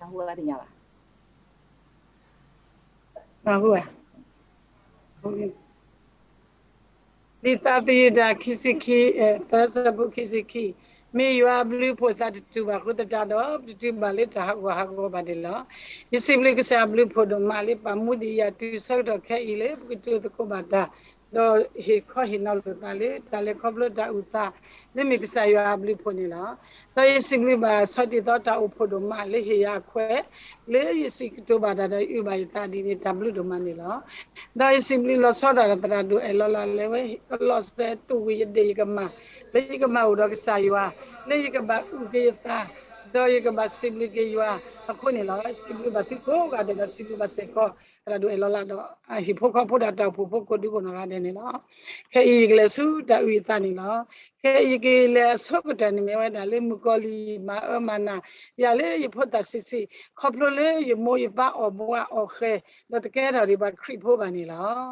မၤဟူဝဲတညါဘၣ်. မၤဟူဝဲ, လံာ်သးသယုၢ်တၢ်ခံဆံခံ, သၢဆၢဖိခံဆံခံ, မ့ၢ်ယွၤအဘျုးအဖှိၣ်သးတတူာ်ဘၣ်အဃိသတးဒီး ပတတုၤဘၣ်လၢတၢ်ဟးဂူာ်ဟးဂီၤဘၣ်န့ၣ်လီၤ. ယစံးဘျုးကစၢ်အဘျုးအဖှိၣ်ဒိၣ်မးလၢပာ်မူဒံးယၤတုၤဆၢကတီၢ်ခဲအံၤ လၢပကတိၤသကိးဘၣ်တၢ် ဒီးဟ့ၣ်ခီဟ့ၣ်နီၤလိာ်သးလၢတၢ်လဲၤခီဖျိတၢ်အုၣ်သး လၢမ့ၢ်ကစၢ်ယွၤအဘျုးအဖှိၣ်န့ၣ်လီၤ. ဒီးယစံးဘျုးဘၣ်ဆီၣ်တံၢ်သီတၢ်အိၣ်ဖှိၣ်ဒိၣ်မးလၢဟ့ၣ်ယၤအခွဲး လၢယစံးကတိၤဘၣ်တၢ်ဒီးအုၣ်ဘၣ်ယသးဒ်န့ၣ် တၢ်ဘျုးဒိၣ်မးန့ၣ်လီၤ. ဒီးယစံးဘျုးလီၤဆီဒၣ်တၢ်သရၣ်ဒိၣ်အဲၣ်လီၤလးလၢဝဲ ကလီးစဲတူၢ်ဝံၤယဒ့ၣ်ယကမၢ် လၢယကမၤအိၣ်ဒီးကစၢ်ယွၤ လၢယကဘၣ်အုၣ်က့ၤယသး ဒီးယကဘၣ်စံးဘျုးက့ၤယွၤအဃိန့ၣ်လီၤ. စံးဘျုးဘၣ်သုကိးဂၤဒဲးဒီးစံးဘျုးဘၣ်စ့ၢ်ကီး သရၣ်ဒိၣ်အဲၣ်လီၤလးဒီး ဟံၣ်ဖိဃီဖိဒီးတၢ်အိၣ်ဖှိၣ်ဖိကိးဒူကိးနီၢ်ဂၤဒဲးန့ၣ်လီၤ. ခဲအံၤယကလဲၤဆူတၢ်အုၣ်ယသးန့ၣ်လီၤ. ခဲအံၤယကလဲၤအဆိကတၢၢ်န့ၣ်မ့ၢ်ဝဲဒၣ်လၢမုၣ်ကီၤလံၢ်မၤအၢမၤနး ယၤလၢယဖိသၣ်ဆံးဆံး ခီဖျိလၢယမိၢ်ယပၢ်အီၣ်ဘှးအီၣ်ဃဲၤ ဒီးတကဲထီၣ်ဒံးပှၤခရံာ်ဖိဘၣ်န့ၣ်လီၤ.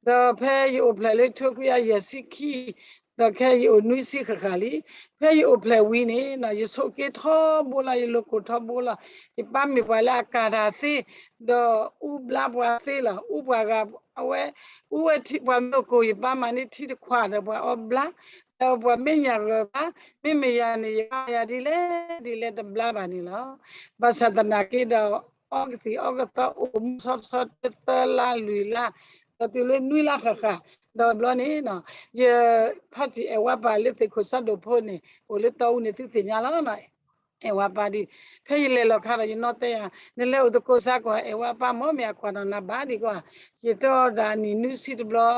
ဒီးဖဲယအိၣ်ဖျဲၣ်လၢထိခွံကယၤယဲၢ်ဆံခံ ဒီးခဲအံၤယအိၣ်နွံဆံဃၣ်ဃၣ်လံ. ဖဲယအိၣ်ဖျဲၣ်ဝံၤန့ၣ် ယဆိးက့ထီဘိလီၤ ယလိၤကိၢ်ထီဘိလီၤ. ယပၢ်မ့ၢ်ပှၤလၢအကၤတၢ်သ့ ဒီးအူဘျါပှၤသ့လီၤ. အူပှၤဂၤ အဝဲ အူဝဲထံ ပှၤမ့ၢ်အိၣ်ကိၢ် ယပၢ်မၤန့ၢ်ထံတခွးဒီးပှၤအီဘျါ ဒီးပှၤမ့ၢ်ညၣ်ဂၢၢ်ဘၣ် မ့မ့ၢ်ယၤန့ၣ် ယပၢ်ယၤဒ်လဲၣ်ဒ်လဲၣ်တဘျါဘၣ်န့ၣ်လီၤ. ဘၣ်ဆၣ်သနာ်က့ဒီး အီကသံၣ်အီကသီအိၣ်မူဆီဆီတသၢလါလွံၢ်လါ ဒီးတုၤလၢနွံလါဃၣ်ဃၣ် ဒီးဘျီန့ၣ် ယဖါတံၢ်အဲၣ်ဝါပၢ်လၢသ့ၣ်ခိၣ်ဆၢဒိၣ်ဖိန့ၣ် အိၣ်လၢတီအူန့ၣ်သုသ့ၣ်ညါလီၤ. အဲၣ်ဝါပၢ်ဒ် ဖဲယလဲၤလီၤခါဒီးယနီၢ်တဲယၤ နလဲၤအိၣ်သကိးစးကွၢ် အဲၣ်ဝါပၢ်မ့ၢ်မ့ၢ်အကွၢ်နီၢ်နၤဘၣ်ဒ်ကွၢ် ယတီဒီးနံၣ်နွံဆံတဘျီ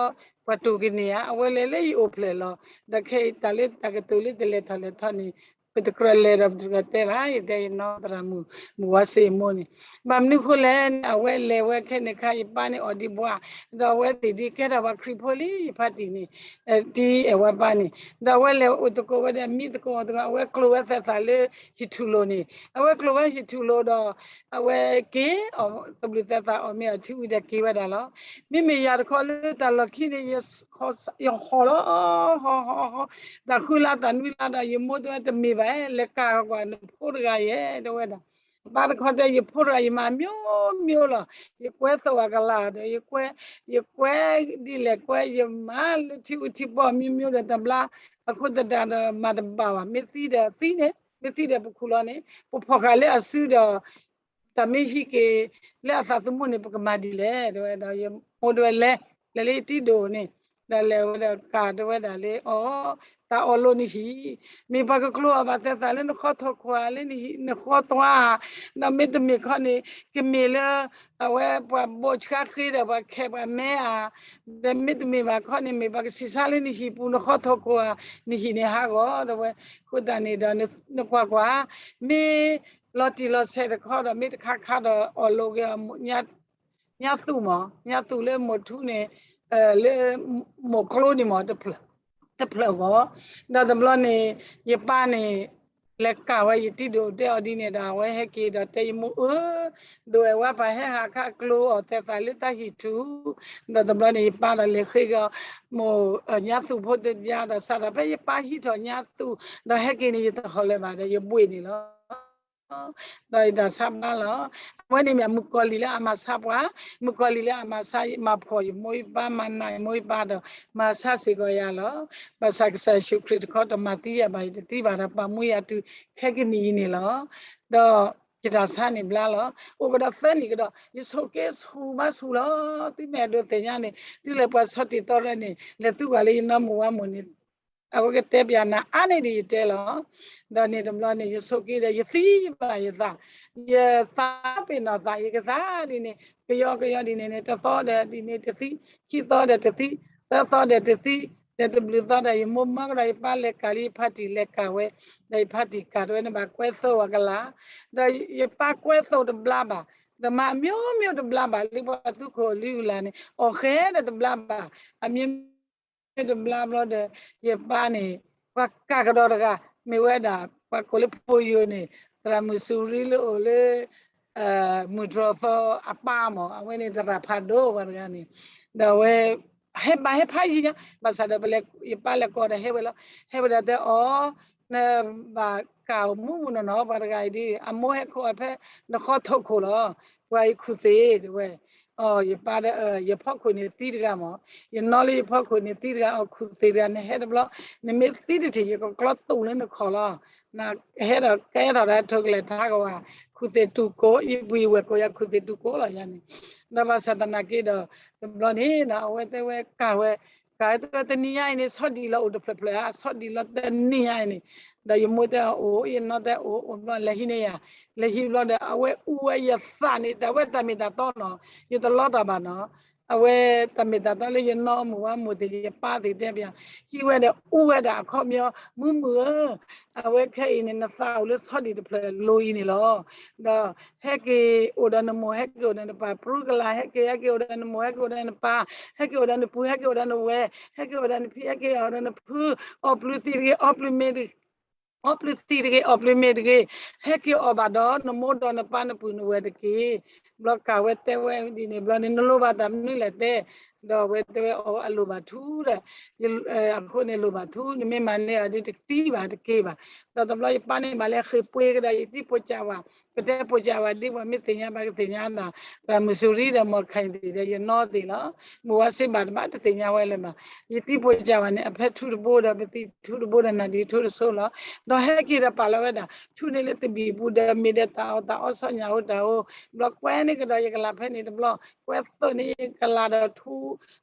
ပှၤတိၢ်ကန့ၢ်ဧါ အဝဲလဲၤလၢယအိၣ်ဖျဲၣ်လီၤ. ဒီးခဲအံၤတၢ်လၢတၢ်ကတိၤလၢတလဲၤထီၣ်လဲၤထီန့ၣ် ပတကြၢးလဲၤဒီးပတကြၢးတဲဘၣ် ယတဲယနီၢ်သရၣ်မုၣ် မုၣ်ဝါစ့အမိၢ်န့ၣ် ဘၣ်မနုၤဃိလဲၣ်န့ၣ် အဝဲလဲၤဝဲခဲန့ၣ်ခါ ယပၢ်န့ၣ်အီၣ်ဒံးဘှါ ဒီးအဝဲသ့ၣ်ဒ်ကဲထီၣ်ပှၤခရံာ်ဖိလံ ယဖါတံၢ်န့ၣ် တံၤအဲၣ်ဝါပၢ်န့ၣ် ဒီးအဝဲလဲၤအိၣ်သကိးဝဲဒီးမံသကိးအီၣ်သကိး အဝဲကျိၤဝဲသဲးသးလၢဟံၣ်ထူၣ်လိၤန့ၣ် အဝဲကျိၤဝဲဟံၣ်ထူၣ်လိၤဒီး အဝဲက့ၤအီၣ်သဘျုးသဲးသးအီၣ်မ့ၤအီထံဝံၤဒီးက့ၤဝဲဒၣ်လီၤ. မ့မ့ၢ်ယၤတခီလၢတၢ်လီၢ်ခံန့ၣ် ယဟီၣ်လီၤ ဟီၣ်ဟီၣ်ဟီၣ် တၢ်ဃုလါတၢ်နွံလါဒီး ယမိၢ်တဲဝဲတမ့ၢ်ဘၣ် လဲၤကၤကွၢ်နဖိတဂၤယဲၢ် တဲဝဲဒၣ် ဘၣ်တခီတဲ ယဖိတဂၤယမၤမျိုးမျိုးလီၤ. ယကွဲသိးအကလၤဒီး ယကွဲ ယကွဲဒ်လဲၣ်ကွဲ ယမၤလၢထံဝံၤထံပီၢ်မျိုးမျိုးဒီးတဘျါ အဃိသတးဒီးမၤတဘၣ်ဘၣ် မ့ၢ်သံဒီးသံန့ၣ် မ့ၢ်သံဒီးပခူၣ်လီၤန့ၣ် ပဖီၣ်ဃာ်လၢအစုဒီး တၢ်မ့ၢ်ဟံးက့ၤလၢအသးသမူန့ၣ် ပကမၤဒ်လဲၣ် တဲဝဲဒီး ယမိၢ်တဲဝဲလဲၤ လဲၤလၢယတံၤဒိၣ်န့ၣ် ဒီးလဲၤဝဲဒီးကၤတဲဝဲဒၣ်လၢအီၤ တၢ်အီၣ်လိာ်နဟံၣ် မ့ၢ်ပှၤကကျိၤအီၣ်ဘၣ်သဲးသးလၢနဃီထီၣ်ခိၣ်ဧါ လၢနဃီသွါ ဒီးမ့တမ့ၢ်ခီန့ၣ် ကမ့ၢ်လၢ အဝဲပှၤဘိးဆှါဃ့ဒီးပှၤခဲပှၤမဲဧါ ဒီးမ့တမ့ၢ်ဘၣ်ခီန့ၣ် မ့ၢ်ပှၤကဆံးဆါလၢနဟံၣ်ပူၤနဃီထီၣ်ခိၣ်ဧါ နဟံၣ်န့ၣ်ဟးဂီၤ တဲဝဲ အဃိသတးန့ၣ်ဒီး နကွၢ်ကွၢ် မ့ၢ်လီၤတံၢ်လီၤဆဲးတခီဒီး မ့ၢ်တခါခါဒီးအီၣ်လိာ်က့ၤ ညါသူၣ်မး ညါသူၣ်လၢမိၢ်ထူန့ၣ် လၢမိၢ်ကျိန့ၣ်မး တဖျၢၣ်ဂီၤ ဒီးတဘျီန့ၣ် ယပၢ်န့ၣ် လဲၤကၤဝဲယတံၤဒိၣ်တဲအီၤဒ်န့ၣ်ဒီး အဝဲဟဲက့ၤဒီးတဲယမိၢ်အၢ ဒိၣ်အဲၣ်ဝါပၢ်ဟဲဟးခးကျိၤအီၣ်သဲးသးလၢတၢ်ဟံၣ်ထူၣ် ဒီးတဘျီန့ၣ် ယပၢ်ဒီးလဲၤဃ့က့ၤ မိၢ်ညါသူၣ်ဖိတယါဒီးစးဒီး ဖဲယပၢ်ဟံးထီၣ်ညါသူၣ် ဒီးဟဲက့ၤန့ၣ် ယတဟီၣ်လၢၤဘၣ်ဒီး ယဘှ့ၣ်န့ၣ်လီၤ. ဒီးယတၢ်ဆါဘျါလီၤ. အဝဲန့ၣ်မ့ၢ်မုၣ်ကီၤလံၢ်လၢအမၤဆါပှၤ, မုၣ်ကီၤလံၢ်လၢအမၤဆါယမၤဖှီၣ်ယမိၢ်ယပၢ် မၤနးယမိၢ်ယပၢ်ဒီး မၤဆါစ့ၢ်ကီးယၤလီၤ. ဘၣ်ဆၣ်ကစၢ်ယ့ၣ်ၡူးခရံာ်တခီတမၤသံယၤဘၣ် ယတသံဘၣ်ဒီးပာ်မူယၤတုၤခဲကနံၣ်အံၤန့ၣ်လီၤ. ဒီးယတၢ်ဆါန့ၣ်ဘျါလီၤ. အိၣ်ကဒီးသၢနံၣ်ကဒီး ယဆိးက့ဆူၣ်ဘၣ်ဆူၣ်လီၤ. သုမ့ၢ်အဲၣ်ဒိးသ့ၣ်ညါန့ၣ် သုလဲၤပှၤဆီၣ်တံၢ်သီရဲၣ်န့ၣ် လဲၤသုကွၢ်လၢယနီၢ်မုၢ်ဝါမုၢ်န့ၣ် အဝဲကတဲပျးနၤအါန့ၢ်ဒံးယတဲလီၤ. ဒီးန့ၣ်တဘျီန့ၣ် ယဆိးက့ဒီး ယသံဘၣ်ယသး, ယသးပ့ၤနီၣ်သး ယကသါဒ်န့ၣ် ကယီကယီဒ်န့ၣ်န့ၣ် တသီဒီးဒ်န့ၣ်တသံ, ခံသီဒီးတသံ, သၢသီဒီးတသံ, ဒီးတဘျုးသီဒီး ယမိၢ်မၢကဒီး ယပၢ်လဲၤကၤလၢယဖါတံၢ်လဲၤကၤဝဲ, ဒီးယဖါတံၢ်ကၤတဝဲန့ၣ်ဘၣ်ကွဲသိးအကလၤ, ဒီးယပၢ်ကွဲသိးတဘျါဘၣ်, ဒီးမၤအမျိုးမျိုးတဘျါဘၣ် လၢပှၤသူခိၣ်လၢအုလၤန့ၣ် အီၣ်ဃဲဒီးတဘျါဘၣ်, အမျိုး တဘျါဘျီဒီး ယပၢ်န့ၣ် ပှၤကၤကဒီးတဂၤ မ့ၢ်ဝဲဒၣ် ပှၤကိးလၢဖိယိၤန့ၣ် သရၣ်မုၣ်စူၤရံလၢအိၣ်လၢ မုၢ်တြီၢ်သီအပၢ်မး အဝဲန့ၣ်သရၣ်ဖးဒိၣ်ပှၤတဂၤန့ၣ်, ဒီးအဝဲ ဟဲဘၣ်ဟဲဖးယံၤညါ ဘၣ်ဆၣ်ဒီး ယပၢ်လဲၤကိးဒီးဟဲဝဲလီၤ, ဟဲဝဲဒီးတဲအီၤ နဘၣ်ကၢ်အိၣ်မူမုၢ်နီၢ်နီၢ် ပှၤတဂၤအံၤဒ် အမိၢ်ဟဲခိးအီၤဖဲ နဃီထိၣ်ခိၣ်လီၤ. ပှၤအံၤခူၣ်သ့ၣ်တဲဝဲ, အီ ယပၢ်ဒီး ယဖီခိၣ်န့ၣ်သံတဂၤမး, ယနီၢ်လၢယဖီခိၣ်န့ၣ်သံတဂၤ အီ ခူၣ်သ့ၣ်တဂၤ နဟဲတဘျီ နမ့ၢ်သံတထံၣ် ယကကျီတူာ်လၢနခီၣ်လီၤ. နဟဲဒီးကဲထီၣ်ဒီးထိၣ်ကလဲာ်ထါကဝၤ, ခူၣ်သ့ၣ်တူၢ်ကိး ယဘှံးဝဲၢ်ကိးယၤ ခူၣ်သ့ၣ်တူၢ်ကိးလီၤယၤန့ၣ်. ဒီးဘၣ်ဆၣ်သနာ်က့ဒီး တဘျီန့ၣ်ဒီး အဝဲတဲဝဲကၢ်ဝဲ ကၢ်ဝဲတဲဝဲတနံၤညါအံၤန့ၣ် ဆီဒံၣ်လီၤအိၣ်တဖျၢၣ်ဖျၢၣ်ဧါ, ဆီဒံၣ်လီၤတနံၤညါအံၤန့ၣ်, ဒီးယမိၢ်တဲအိၣ် ယနီၢ်တဲအိၣ် အိၣ်ဘျီလဲၤဟံးန့ၢ်ယၤ, လဲၤဟံးဘျီဒီး အဝဲအူဝဲယသးန့ၣ် တၢ်ဝဲတၢ်မ့ၢ်တၢ်တီနီၤ, ယတလီတၢ်ဘၣ်နီၤ, အဝဲတၢ်မ့ၢ်တၢ်တီလၢယနီၢ်မိၢ်ဝၤမိၢ်သ့ၣ် ယပၢ်သ့ၣ်တဲပၠး, ဟံးဝဲဒီးအူဝဲဒၣ်အခီပညီ, မုၢ်မုၢ်ဧၢ, အဝဲခဲအံၤန့ၣ် နသးအိၣ်လၢဆီဒံၣ်တဖျၢၣ်လိၤအံၤန့ၣ်လီၤ. ဒီးဟဲက့ၤအိၣ်ဒီးနမိၢ် ဟဲက့ၤအိၣ်ဒီးနပၢ် ပြူကလာ် ဟဲက့ၤ ဟဲက့ၤအိၣ်ဒီးနမိၢ် ဟဲက့ၤအိၣ်ဒီးနပၢ် ဟဲက့ၤအိၣ်ဒီးနပူၤ ဟဲက့ၤအိၣ်ဒီးနဝဲၢ် ဟဲက့ၤအိၣ်ဒီးနဖံ ဟဲက့ၤအိၣ်ဒီးနဖု, အီၣ်ပျုၤသံတဂ့ၤ အီပျုၤမ့ၢ်တဂ့ၤ, အီပျုၤသံတဂ့ၤ အီပျုၤမ့ၢ်တဂ့ၤ, ဟဲက့ၤအီၣ်ဘၣ်ဒီးနမိၢ်ဒီးနပၢ်နပုၢ်နဝဲၢ်တက့ၢ်. ဘျီကၢ်ဝဲတဲဝဲဒ်န့ၣ် ဘျီန့ၣ် နလိၣ်ဘၣ်တၢ်မနုၤလဲၣ်တဲ, ဒီးအဝဲတဲဝဲအီၤ အလိၣ်ဘၣ်ထူဒီး အဃိန့ၣ်လိၣ်ဘၣ်ထူ နမ့ၢ်မၤန့ၢ်အီၤဒ်တသံဘၣ်တက့ၢ်ဘၣ်. ဒီးတဘျီယပၢ်န့ၣ် ဘၣ်လဲၤဃ့ၢ်ပှ့ၤကဒီးယတံၤပိာ်ကၢ်ဝဲ, ပတဲပိာ်ကၢ်ဝဲဒ်ပှၤမ့ၢ်သ့ၣ်ညါဘၣ်ကသ့ၣ်ညါနၤ, ဒီးမုၢ်စူၤရံဒီးမီၢ်ခၢၣ်သ့ၣ်ဒီးယနီၢ်သ့ၣ်လီၤ. မုၢ်ဝါစ့ဘၣ်တဘၣ်တသ့ၣ်ညါဝဲလၢၤဘၣ်. ယတံၤပိာ်ကၢ်ဝဲန့ၣ် အဖဲထူတဘိဒီး ပသံထူတဘိဒီး နၢ်ဒံးထူတဆိလီၤ. ဒီးဟဲက့ၤဒီးပာ်လီၤဝဲဒၣ် ထူန့ၣ်လၢတဘံၣ်ပူၤဒီး မ့ၢ်ဒီးတၢ်အီၣ်တၢ်အီစီညၣ်ဧိၤတၢ်ဧိၤ, ဘျီကွဲန့ၢ်ကဒီးယကလးဖဲန့ၣ်တဘျီ, ကွဲသိးန့ၢ်ယကလးဒီးထူ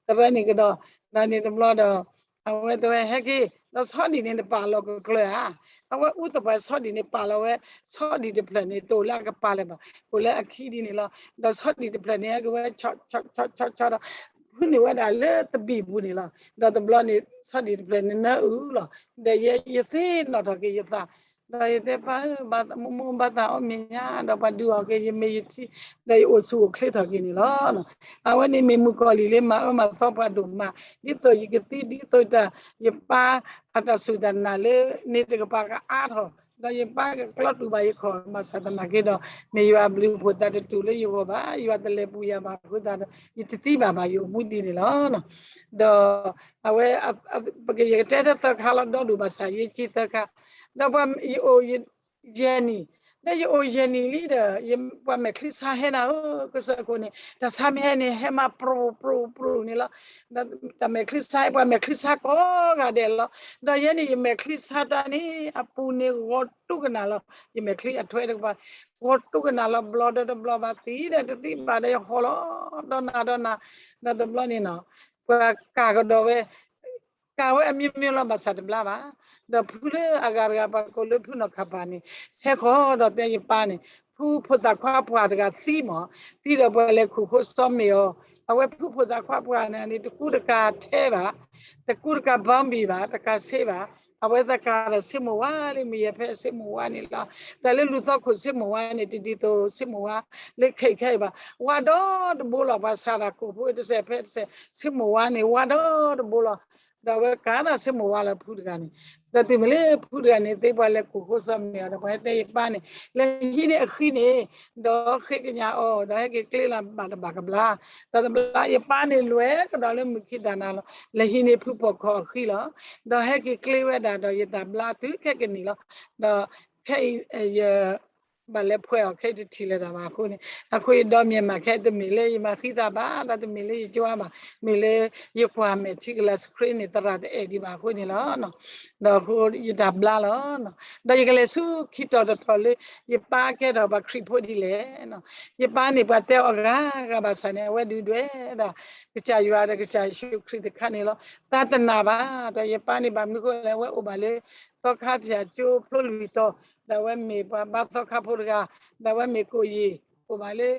တရၢန့ၢ်ကဒီး, ဒီးန့ၣ်တဘျီဒီး အဝဲတဲဝဲဟဲက့ၤ ဒီးဆီဒံၣ်န့ၣ်နပာ်လီၤကကျၢၤဧါ. အဝဲအူသပှၢ်ဆီဒံၣ်န့ၣ်ပာ်လီၤဝဲ, ဆီဒံၣ်တဖျၢၣ်န့ၣ် တအိၣ်လၢအကပၤလၢၤဘၣ်, အိၣ်လၢအခံဒ်န့ၣ်လီၤ. ဒီးဆီဒံၣ်တဖျၢၣ်န့ၣ် ဟဲက့ၤဝဲ ဆီဆီဆီဆီဆီဒီး ဖုန့ၢ်ဝဲဒၣ်လၢတဘံၣ်ပူၤန့ၣ်လီၤ. ဒီးတဘျီန့ၣ် ဆီဒံၣ်တဖျၢၣ်န့ၣ်နၢအုၣ်လီၤ. ဒီးယသ့ၣ်နီၣ်ထီၣ်က့ၤယသး, ဒီးယတဲပၢ်ဧၢ, မိၢ်မိၢ်ဘၣ်သးအီၣ်မ့ၢ်ညါ, ဒီးပှၤဒုးအီၣ်က့ၤယမ့ၤယထံ, ဒီးယအိၣ်ဆူၣ်အိၣ်ချ့ထီၣ်က့ၤန့ၣ်လီၤ. အဝဲန့ၣ်မ့ၢ်မုၣ်ကီၢ်လံၢ်လၢမၤအၢမၤသီပှၤဒိၣ်မး, ဒ်သိးယကသံ ဒ်သိးတၢ် ယပၢ်အတၢ်စူၢ်တၢ်နာ်လၢ န့ၣ်တကပၤကအါထီၣ်, ဒီးယပၢ်ကကျီတူာ်ဘၣ်ယခီၣ် ဘၣ်ဆၣ်သနာ်က့ဒီး မ့ၢ်ယွၤအဘျုးအဖှိၣ်သးတတူာ်လၢယဂီၢ်ဘၣ်, ယွၤတလဲၤပူၤယၤဘၣ်အဃိသတးဒီး ယတသံဘၣ်ဘၣ် ယအိၣ်မူဒ်န့ၣ်လီၤ. ဒီး အဝဲ ပကယကတဲထဲသၢခါလီၤ ဒီဒိၣ်ဘၣ်ဆၣ် ယကံသၢခါ, ဒီးပှၤယအိၣ်ယဲၢ်နံၣ်, ဒီးယအိၣ်ယဲၢ်နံၣ်လံဒီး ပှၤမဲာ်ချံဆါဟဲနၤဧၢ, ကစၢၢ်ခိၣ်န့ၣ် တၢ်ဆါမ့ၢ်ဟဲန့ၣ် ဟဲမၤပြိၢ်ပြိၢ်ပြိၢ်န့ၣ်လီၤ. ဒီးတၢ်မဲာ်ချံဆါ ပှၤမဲာ်ချံဆါကိးဂၤဒဲးလီၤ. ဒီးယဲန့ၣ် ယမဲာ်ချံဆါတၢ်န့ၣ် အပူၤန့ၣ်ဂီၤတူၢ်ကနၣ်လီၤ. ယမဲာ်ချံအထွဲတကပၤ ဂီၤတူၢ်ကနၣ်လီၤဘျီဒီးတဘျီဘၣ် သံဒီးတသံဘၣ်ဒီးယဟီၣ်လီၤ ဒီးနၤဒီးနၤ, ဒီးတဘျီန့ၣ်နီၤ ပှၤကၢ်ကဒီးဝဲ ကၢ်ဝဲအမျိုးမျိုးလီၤ ဘၣ်ဆၣ်တဘျါဘၣ်. ဒီးဖုလၢအဂၤတဂၤ ပှၤကိးလၢဖုနီၢ်ခးပၤန့ၣ် ဟဲဃီၤဒီးတဲယပၢ်န့ၣ် ဖုဖိသၣ်ခွါပှၢ်တဂၤသံမး, သံဒီးပှၤလဲၤခူၣ်ဃိစီမ့ၢ်အီၤ, အဝဲဖုဖိသၣ်ခွါပှၢ်န့ၣ်န့ၣ် တကူတကၤထဲဘၣ်, တကူတကၤဘီဘံၣ်ဘၣ်, တကၤဆ့ဘၣ်, အဝဲသ့ၣ်ကၤဒီးဆ့မိၢ်ဝါလၢမုၢ်ယဲၢ်ဖဲဆ့မိၢ်ဝါန့ၣ်လီၤ. တၢ်လၢလူၤသီခိၣ်ဆ့မိၢ်ဝါန့ၣ် တဒ်သိးဆ့မိၢ်ဝါလၢခဲအံၤခဲအံၤဘၣ်. ဝါဒီတဘိလီၤ ပှၤဆၣ်တၢ်ကိၢ်ဖိတစဲးဖဲတစဲး ဆ့မိၢ်ဝါန့ၣ် ဝါဒီတဘိလီၤ. ဒီးအဝဲကၤဒီးဆ့မိၢ်ဝါလၢဖုတဂၤန့ၣ်, ဒီးတုၤမ့ၢ်လၢဖုတဂၤန့ၣ် သ့ပှၤလဲၤခူၣ်ဃိစီမ့ၢ်အီၤဒီး ပှၤဟဲတဲယပၢ်န့ၣ် လဲၤဟံးန့ၢ်အဃံန့ၣ်, ဒီးဃ့ကညးအီၤ ဒီးဟဲက့ၤကျ့လၢဘၣ်တဘၣ်ကဘျါ, ဒီးတဘျါယပၢ်န့ၣ်လဲၤကဒီးလၢ မုၢ်ခံတၢ်နၤလီၤ, လဲၤဟံးန့ၢ်ဖုပိာ်ခွါအဃံလီၤ. ဒီးဟဲက့ၤကျ့ဝဲဒၣ်ဒီးယတၢ်ဘျါတုၤခဲကနံၣ်လီၤ. ဒီးခဲအံၤ ယ ဘၣ်လဲၤဖှဲးအီၤခဲအံၤတထံၣ်လၢၤတၢ်ဘၣ်အဃိန့ၣ်, အဃိယဒီမါမၤခဲ တမ့ၢ်လၢယမၤဃံသးဘၣ် ဒီးတမ့ၢ်လၢယကွၢ်ဘၣ် မ့ၢ်လၢယကွၢ်မဲာ်ထံကလၤစခရံန့ၣ် သရၣ်တအဲၣ်ဒံးဘၣ်အဃိန့ၣ်လီၤ. ဒီးအဃိယတၢ်ဘျါလီၤ. ဒီးယကလဲၤဆူခံတီၤတတီၤလၢ ယပၢ်ကဲထီၣ်ပှၤခရံာ်ဖိဒ်လဲၣ်. ယပၢ်န့ၣ် ပှၤတဲအီၤဂၤဂၤဘၣ်ဆၣ်န့ၣ် အဝဲဒုးဒွဲၣ်ဒၣ် ကစၢ်ယွၤဒီးကစၢ်ယ့ၣ်ၡူးခရံာ်တခါန့ၣ်လီၤ. တၢ်တနာ်ဘၣ် ဒီးယပၢ်န့ၣ် ဘၣ်မနုၤဃိလဲၣ် အဝဲအိၣ်ဘၣ်လၢ သီခါဖၠၣ်ကၠိဖျိလွံၢ်တီၤ, ဒီးအဝဲမ့ၢ်ပှၤဘါသီခါဖိတဂၤ, ဒီးအဝဲမ့ၢ်ကိၣ်ယ့ၢ် အိၣ်ဘၣ်လၢ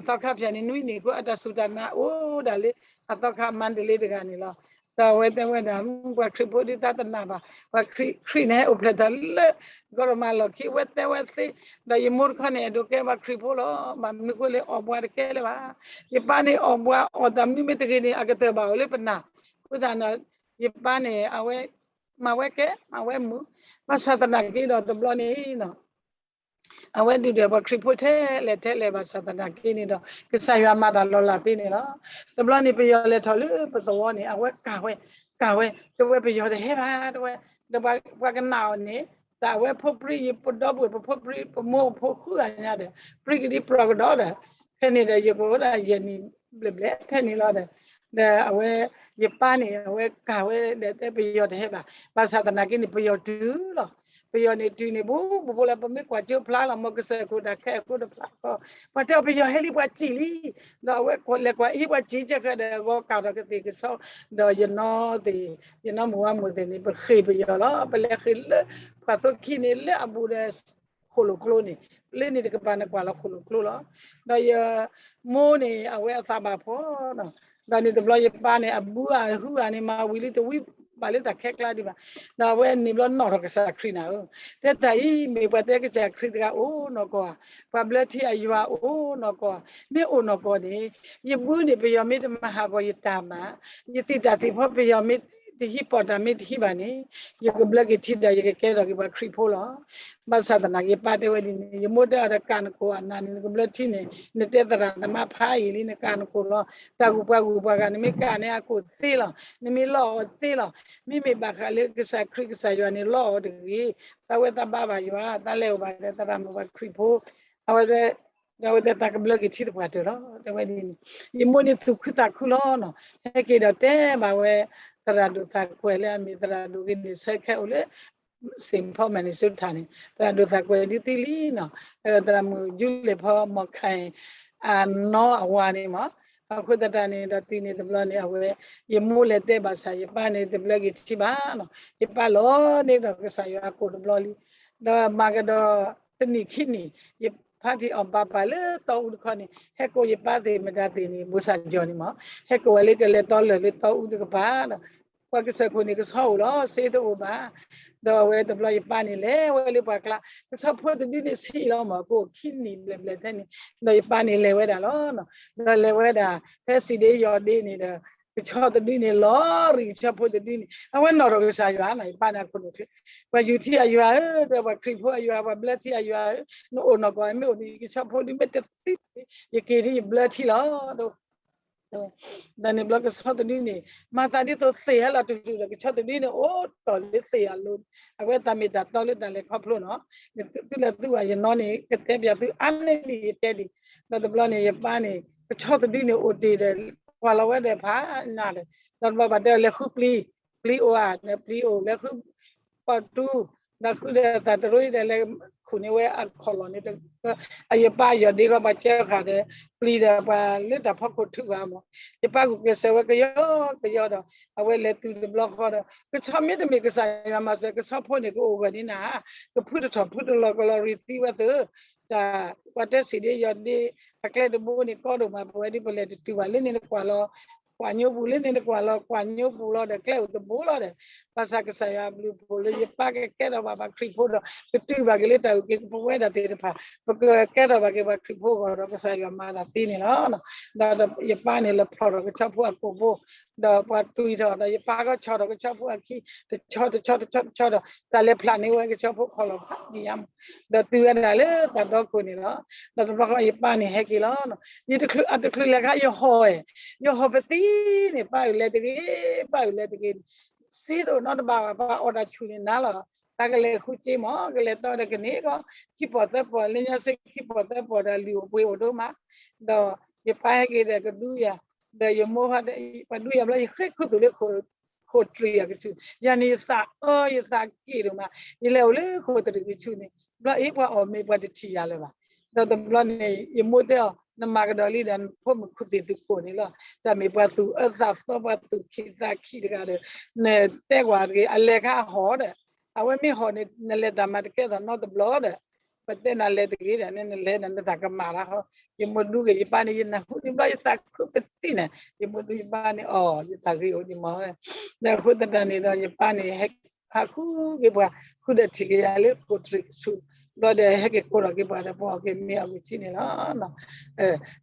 သီခါဖၠၣ်န့ၣ် နွံနံၣ်အဃိ အတၢ်စူၢ်တၢ်နာ်အိၣ်ဒၣ်လၢ အသီခါမၤတလ့တဂၤန့ၣ်လီၤ. ဒီးအဝဲတဲဝဲဒၣ် ပှၤခရံာ်ဖိဒ်တၢ်တနာ်ဘၣ်, ပှၤခရံာ်န့ၣ်ဟဲအိၣ်ဖျဲၣ်ထီၣ်လၢ ကီၢ်ရမၤလီၢ်ခံ အဝဲတဲဝဲသ့, ဒီးယမိၢ်တခီန့ၣ် အဲၣ်ဒိးကဲပှၤခရံာ်ဖိလီၤ. ဘၣ်မနုၤဃိလဲၣ် အီၣ်ဘှးတကဲလၢၤဘၣ်. ယပၢ်န့ၣ်အီၣ်ဘှးအီၣ်တၢ်မနုၤမ့ၢ်တဂ့ၤန့ၣ် အကတၢၢ်ဘၣ်အိၣ်လၢပနၢ်, အဃိသတးဒီး ယပၢ်န့ၣ် အဝဲ မၤဝဲကဲ မၤဝဲမုာ်, ဘၣ်ဆၣ်သနာ်က့ဒီးတဘျီန့ၣ် အဝဲဒုးဒွဲၣ်ပှၤခရံာ်ဖိထဲလဲၣ်ထဲလဲၣ်ဘၣ်ဆၣ်သနာ်က့န့ၣ်ဒီး ကစၢ်ယွၤမၤတၢ်လီၤလးသ့န့ၣ်လီၤ. တဘျီန့ၣ် ပယီၤလဲၤထီၣ်လၢပသဝီန့ၣ် အဝဲကၤဝဲ, ကးဝဲ, တဲဝဲပယီၤတဟဲဘၣ် တဲဝဲ, ဒီးပှၤကနၣ်အီၤန့ၣ် တၢ်အဝဲဖိပြံ ယပဒီပုၢ်ဝဲၢ် ပဖိပြံ ပမိၢ်ပဖိဃုဂၤညါဒီး ပြံကဒံပြီကဒီးဒီး ဖဲန့ၣ်ဒီး ယကအိၣ်ဒၣ်ယဲၢ်နံၣ်ဘျဲၣ်ဘျဲၣ်ထဲန့ၣ်လီၤဒီး ဒီးအဝဲ ယပၢ်န့ၣ် အဝဲကးဝဲဒီး တဲပယီၤတဟဲဘၣ်, ဘၣ်ဆၣ်သနာ်က့န့ၣ် ပယီၤတုၤလီၤ. ပယီၤန့ၣ်တုၤန့ၣ် ဘူးဘူးဘူးလၢ ပမ့ၢ်ကွၢ်ကၠိဖျါလီၤ မ်ကစၢၢ်ခိၣ်တၢ်ခဲအခိၣ်တဖျါဃီ, ပှၤတဲအီၤ ပယီၤဟဲလံ ပှၤစံၣ်လံ, ဒီးအဝဲလဲၤကွၢ်အံၤ ပှၤစံၣ်ကဲဃဲဒီး အဂီၤကးထီၣ်ကသ့ၣ်ကဆီ, ဒီးယနီၢ်သ့ၣ် ယနီၢ်မုၢ်ဝါမုၢ်သ့ၣ်န့ၣ် ပဃ့ၢ်ပယီၤလီၤ. ပလဲၤဃ့ၢ်လၢ ပှၤသိခံန့ၣ် လၢအဘူးဒီး ဃိၣ်လိာ်ကျိန့ၣ်, လၢန့ၣ်တကပၤနကွၢ်လီၤ ဃိၣ်လိာ်ကျိလီၤ. ဒီးယမိၢ်န့ၣ် အဝဲအသးဘၣ်ဖှီၣ်, ဒီးန့ၣ်တဘျီယပၢ်န့ၣ် အဘူးအဟုဂၤန့ၣ် မၤဝံၤလံ တဝံဘၣ်လၢတၢ်ခဲကျါဒံးဘၣ်, ဒီးအဝဲန့ၣ်ဘျီနီၣ်ထီၣ်ကစၢ်ခရံာ်နၤဧၢ, တဲတၢ်အံၤ မ့ၢ်ပှၤတဲကစၢ်ခရံာ်တဂၤအိၣ်နီၢ်ကီၢ်ဧါ, ပှၤဘျၢထံအယွၤအိၣ်နီၢ်ကီၢ်ဧါ, မ့ၢ်အိၣ်နီၢ်ကီၢ်န့ၣ် ယဘုန့ၣ် ပယီၤမ့ၢ်တမၤဟးဂီၤယတၢ်မၤ, ယသံၣ်တၢ်သံၣ်ဖီ ပယီၤမ့ၢ်တဟံး ပီၣ်တၢ်မ့ၢ်တဟံးဘၣ်န့ၣ် ယကဘျၢက့ၤထံဒီး ယကကဲထီၣ်က့ၤပှၤခရံာ်ဖိလီၤ. ဘၣ်ဆၣ်သနာ်က့ ယပၢ်တဲဝဲဒ်န့ၣ် ယမိၢ်တဲအီၤဒီး ကးနကိာ်အနၤန့ၣ် နကဘျၢထံန့ၣ် နတဲသရၣ်သမါဖးယံာ်လံ နကးနကိာ်လီၤ. တၢ်ဂုၤပှၤဂုၤပှၤဂၤ နမ့ၢ်ကးန့ၢ်အကိာ်သ့လီၤ, နမ့ၢ်လီအီၤသ့လီၤ. မ့မ့ၢ်ဘၣ်ဃးလၢကစၢ်ခရံာ်ကစၢ်ယွၤန့ၣ် လီအီၤတဂ့ၤ. တၢ်ဝဲသးဘါဘၣ်ယွၤ တၢ်လဲၤအိၣ်ဘၣ်ဒီးသရၣ်မုၣ်ပှၤခရံာ်ဖိ, အဝဲ ဒီးအဝဲသးကဘျၢက့ၤထံသပှၢ်တၢၢ်လီၤ. တဲဝဲဒ်န့ၣ် ယမိၢ်န့ၣ်သူၣ်ခုသးခုလီၤနီၤ. ဟဲက့ၤဒီးတဲဘၣ်ဝဲ သရၣ်ဒိၣ်သးကွဲးလၢအမ့ၢ်သရၣ်ဒိၣ်ဂ့ၤန့ၣ် ဆၢခဲအိၣ်လၢ Saint Paul Minnesota န့ၣ် သရၣ်ဒိၣ်သးကွဲးဒ်သံလံနီၤ. သရၣ်မုၣ် Julie ဖီမီၤခါအံၤ အနီၢ်အဝၤန့ၣ်မး အဃိသတးန့ၣ်ဒီးတုၤန့ၣ်တဘျီန့ၣ် အဝဲ ယမိၢ်လဲၤတဲဘၣ်ဆၣ် ယပၢ်န့ၣ်တဘျၢက့ၤထံဘၣ်နီၤ. ယပၢ်လီၤန့ၢ်ဒီးကစၢ်ယွၤအကိာ်တဘျီလံ. ဒီးမၤကဒီးတနံၣ်ခံနံၣ် ယဖါတံၢ်အီၣ်ပၤပၤလၢတီအူတခီန့ၣ် ဟဲကိးယပၢ်သ့ၣ်မတၤသ့ၣ်န့ၣ် ဘိၣ်စၣ်ကၠီၣ်န့ၣ်မး ဟဲကိးဝဲလၢကလဲၤတီလၢာ်လၢတီအူတကပၤဒီး ပှၤကစၢၢ်ခိၣ်န့ၣ် ကဆီအိၣ်လီၤ စ့တအိၣ်ဘၣ်. ဒီးအဝဲတဘျီယပၢ်န့ၣ်လဲၤဝဲလၢပှၤကျါ ကဆီဖိတဒုန့ၣ်ဆံးလီၤမး ကိးခံနံၣ်ဘျဲၣ်ဘျဲၣ်ထဲန့ၣ် ဒီးယပၢ်န့ၣ်လဲၤဝဲဒၣ်လီၤ. ဒီးလဲၤဝဲဒၣ် ဖဲစံးဒ့ယီၢ်ဒ့န့ၣ်ဒီး ကဆီတဒုန့ၣ်လီၤရံၣ် ကဆီဖိတဒုန့ၣ် အဝဲနီၣ်ထီၣ်ကစၢ်ယွၤနီၤ ယပၢ်န့ၣ်အခိၣ်နူာ်ချ့ ပှၤယူၤထံအယွၤဧၢ ဒီးပှၤခရံာ်ဖိအယွၤ ပှၤဘျၢထံအယွၤဧၢ နအိၣ်နီၢ်ကီၢ် မ့ၢ်အိၣ်န့ၣ် ယကဆီဖိဒုမ့ၢ်တသံ ယက့ၤဒ်ယဘျၢထံလီၤ. ဒီးန့ၣ်ဘျီကဆီတဒုန့ၣ် မၤသးဒ်သိးသ့ၣ်ဟဲလီၤတုၤတုၤဒီး ကဆီတဒုန့ၣ် အိၣ်တီၢ်လၢသ့ၣ်အလိၤန့ၣ် အဝဲသးမ့ၢ်တၢ်တီလၢတၢ်လဲၤခီဖျိနီၤ. သုလဲၤသုဘၣ်ယနီၢ်န့ၣ် ကတဲပၠးသုအါန့ၢ်ဒ်ယတဲဒံး ဒီးတဘျီန့ၣ် ယပၢ်န့ၣ် ကဆီတဒုန့ၣ်အိၣ်တ့ၢ်ဒီး ကွၢ်လီၤဝဲဒီးဖးနးဒီး ဒီးတဘျီဘၣ်တဲလၢဃုပျံၤ ပျံၤအိၣ်ဧါ ဒီးပျံၤအိၣ်လၢဃု ပှၤတူၢ် ဒီးဃုဒီးသးတရံးဒီးလဲၤခူၣ်န့ၢ်ဝဲအခီၣ်လီၢ်န့ၣ် အယပၢ်ယီၢ်ဒ့ဂီၢ်ပှၤစၢဃာ်ဒီး ပျံၤဒီးပှၤလၢတၢ်ဖီခိၣ်ထုးဘၣ်မး ယပၢ်ကူၣ်ကဲးစၢးဝဲကယီကယီဒီး အဝဲလဲၤတုၤတဘျီဃီဒီး ကဆီမ့တမ့ၢ်ကစၢ်ယွၤမၤစၢၤ ကဆီဖိန့ၣ်ကအိၣ်ဂၢၢ်န့ၣ်နၤ ကဖုတထီၣ်ဖုတလီၤကလီၤရံၣ်သံဝဲသၢ တၢ်ပှၤတဲစံးဒ့ယီၢ်ဒ့ အကျဲတဘိန့ၣ် ကီဒိၣ်မး ပဝဲဒ်ပလဲၤတတုၤဘၣ်လၢန့ၣ်တကွၢ်လီၤ ကွၢ်ညိပူၤလၢန့ၣ်တကွၢ်လီၤ ကွၢ်ညိပူၤလီၤဒီးကျဲအိၣ်တဘိလီၤဒီး ဘၣ်ဆၣ်ကစၢ်ယွၤအဘျုးအဖှိၣ်လၢယပၢ်ကကဲထီၣ်ဘၣ်ပှၤခရံာ်ဖိဒီး ကတုၤဘၣ်က့ၤလၢတၢ်အုၣ်က့ၤပဝဲဒၣ်သ့ၣ်တဖၣ် ပကကဲထီၣ်ဘၣ်က့ၤပှၤခရံာ်ဖိအဂီၢ်ဒီး ကစၢ်ယွၤမၤတၢ်သ့န့ၣ်လီၤ. ဒီးယပၢ်န့ၣ်လဲၤဖျိးထီၣ်ကဆီဖိအကိာ်ဘိ ဒီးပှၤတွံၢ်ထီၣ်ဒီးယပၢ်ကဆီထီၣ်ကဆီဖိအခံ တဆီတဆီတဆီတဆီဒီး တၢ်လဲၤဖျးန့ၢ်ဝဲကဆီဖိခီၣ်လီၢ်ဖးယံၤယါမး ဒီးတုၤဝဲဒၣ်လၢတၢ်ဒီခိၣ်န့ၣ်လီၤ. ဒီးတဘျီဃီယပၢ်န့ၣ်ဟဲက့ၤလီၤ. ယတချုးအတချုးလဲၤခါယဟီၣ်ဝဲ ယဟီၣ်ပသံန့ၣ် ပၢ်အုၣ်လဲၤတဂ့ၤ ပၢ်အုၣ်လဲၤတဂ့ၤန့ၣ် စ့တအိၣ်နီတဘ့ၣ်ဘၣ် ပှၤအီၣ်တၢ်ဆူၣ်န့ၣ်နၤလီၤ. တၢ်ကလဲၤဃုစ့မး ကလဲၤတီဒီးကန့ၢ်ကီး ခံပီၢ်သၢပီၢ် လၢညါစ့ခံပီၢ်သၢပီၢ်ဒီး လုၢ်အိၣ်ပှ့ၤအိၣ်ဒိၣ်မး ဒီးယပၢ်ဟဲက့ၤဒီးကဒုယၤ ဒီးယမိၢ်ဟီဒီး ပှၤဒုယၤဘျီ ယဃ့ခုသူၣ်လၢ ဃိာ်တရံးအကဆူၣ် ယၤန့ၣ် ယသးအၢ ယသးက့ၣ်ဒိၣ်မး ယလဲၤအိၣ်လၢဃိာ်တရံးကဆူၣ်န့ၣ် ဘျီအ့ၣ်ပှၤအီၣ်မ့ၤပှၤတထံၣ်ယၤလၢၤဘၣ်. ဒီးတဘျီန့ၣ် ယမိၢ်တဲအီၤ နမၤကဒီးလံဒီး ဖိမုၣ်ခူၣ်သ့ၣ်သူၣ်ကိၢ်န့ၣ်လီၤ. တၢ်မ့ၢ်ပှၤသူၣ်အၢသးသီ ပှၤသူၣ်ခံးသးခံးတဂၤဒီး နတဲကွၢ်တဂ့ၤ အလဲၤခါအဟီၣ်ဒီး အဝဲမ့ၢ်ဟီၣ်န့ၣ် နလဲၤတၢ်မၤတကဲထီၣ်နီတဘျီဒီး ပတဲနၤလဲၤတဂ့ၤဒီး နလဲၤဒီးနတၢ်ကမၣ်တၢ်ဃီ ယမိၢ်ဒူက့ၤယပၢ်န့ၣ် ယနၢ်ဟူန့ၣ်ဘျီ ယသးခုပသံန့ၣ် ယမိၢ်ဒူယပၢ်န့ၣ် အီၣ် ယသးဂ့ၤအိၣ်ဒံးမးဝဲ ဒီးအဃိသတးန့ၣ်ဒီး ယပၢ်န့ၣ် ဟဲဟးဃုက့ၤပှၤ ဃုဒီးထံၣ်က့ၤယၤလၢဃိာ်တရံးကဆူၣ် ဘျီဒီးဟဲက့ၤကိးထီၣ်က့ၤပှၤဒီး ပှၤအီၣ်က့ၤမ့ၤအီၣ်က့ၤဆံးန့ၣ်လီၤ.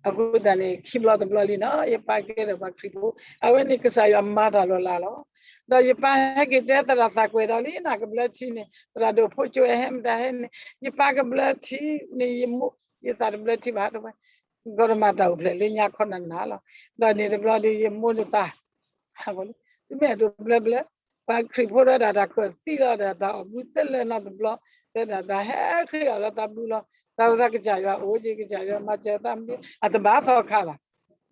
အဃိသတးန့ၣ် ခံဘျီတဘျီလံနီၤ ယပၢ်ကဲထီၣ်ပှၤခရံာ်ဖိ အဝဲန့ၣ်ကစၢ်ယွၤမၤတၢ်လီၤလးလီၤ. ဒီးယပၢ်ဟဲက့ၤတဲသရၣ်သးကွဲးဒီးလံ နကဘျၢထံန့ၣ် သရၣ်ဒိၣ်ဖိကၠိဟဲမတၤဟဲန့ၣ် ယပၢ်ကဘျၢထံန့ၣ် ယမိၢ် ယသးတဘျၢထံဘၣ်တဝဲ ကီတမၤတၢ်အိၣ်ဖျဲၣ်လၢညါခီနၤနၤလီၤ. ဒီးန့ၣ်တဘျီဒီးယမိၢ်န့ၣ်သး ဟးဂီၤလံ သုမ့ၢ်အဲၣ်ဒိးဘျၢဘျၢ, ပှၤခရံာ်ဖိဒီးဒၣ်တၢ်ကၢၣ်သံလီၤဒီးတၢ်အီၣ်ဘုသ့လၢနီတဘျီ, တဲဒၣ်တၢ်ဟဲဃ့အီၤလၢသးဘုလီၤ, တၢ်ဝဲသးကစၢ်ယွၤအိၣ်က့ၤ ကစၢ်ယွၤမၤစၢၤသးမ့ၢ် အတဘၣ်သီခါဘၣ်,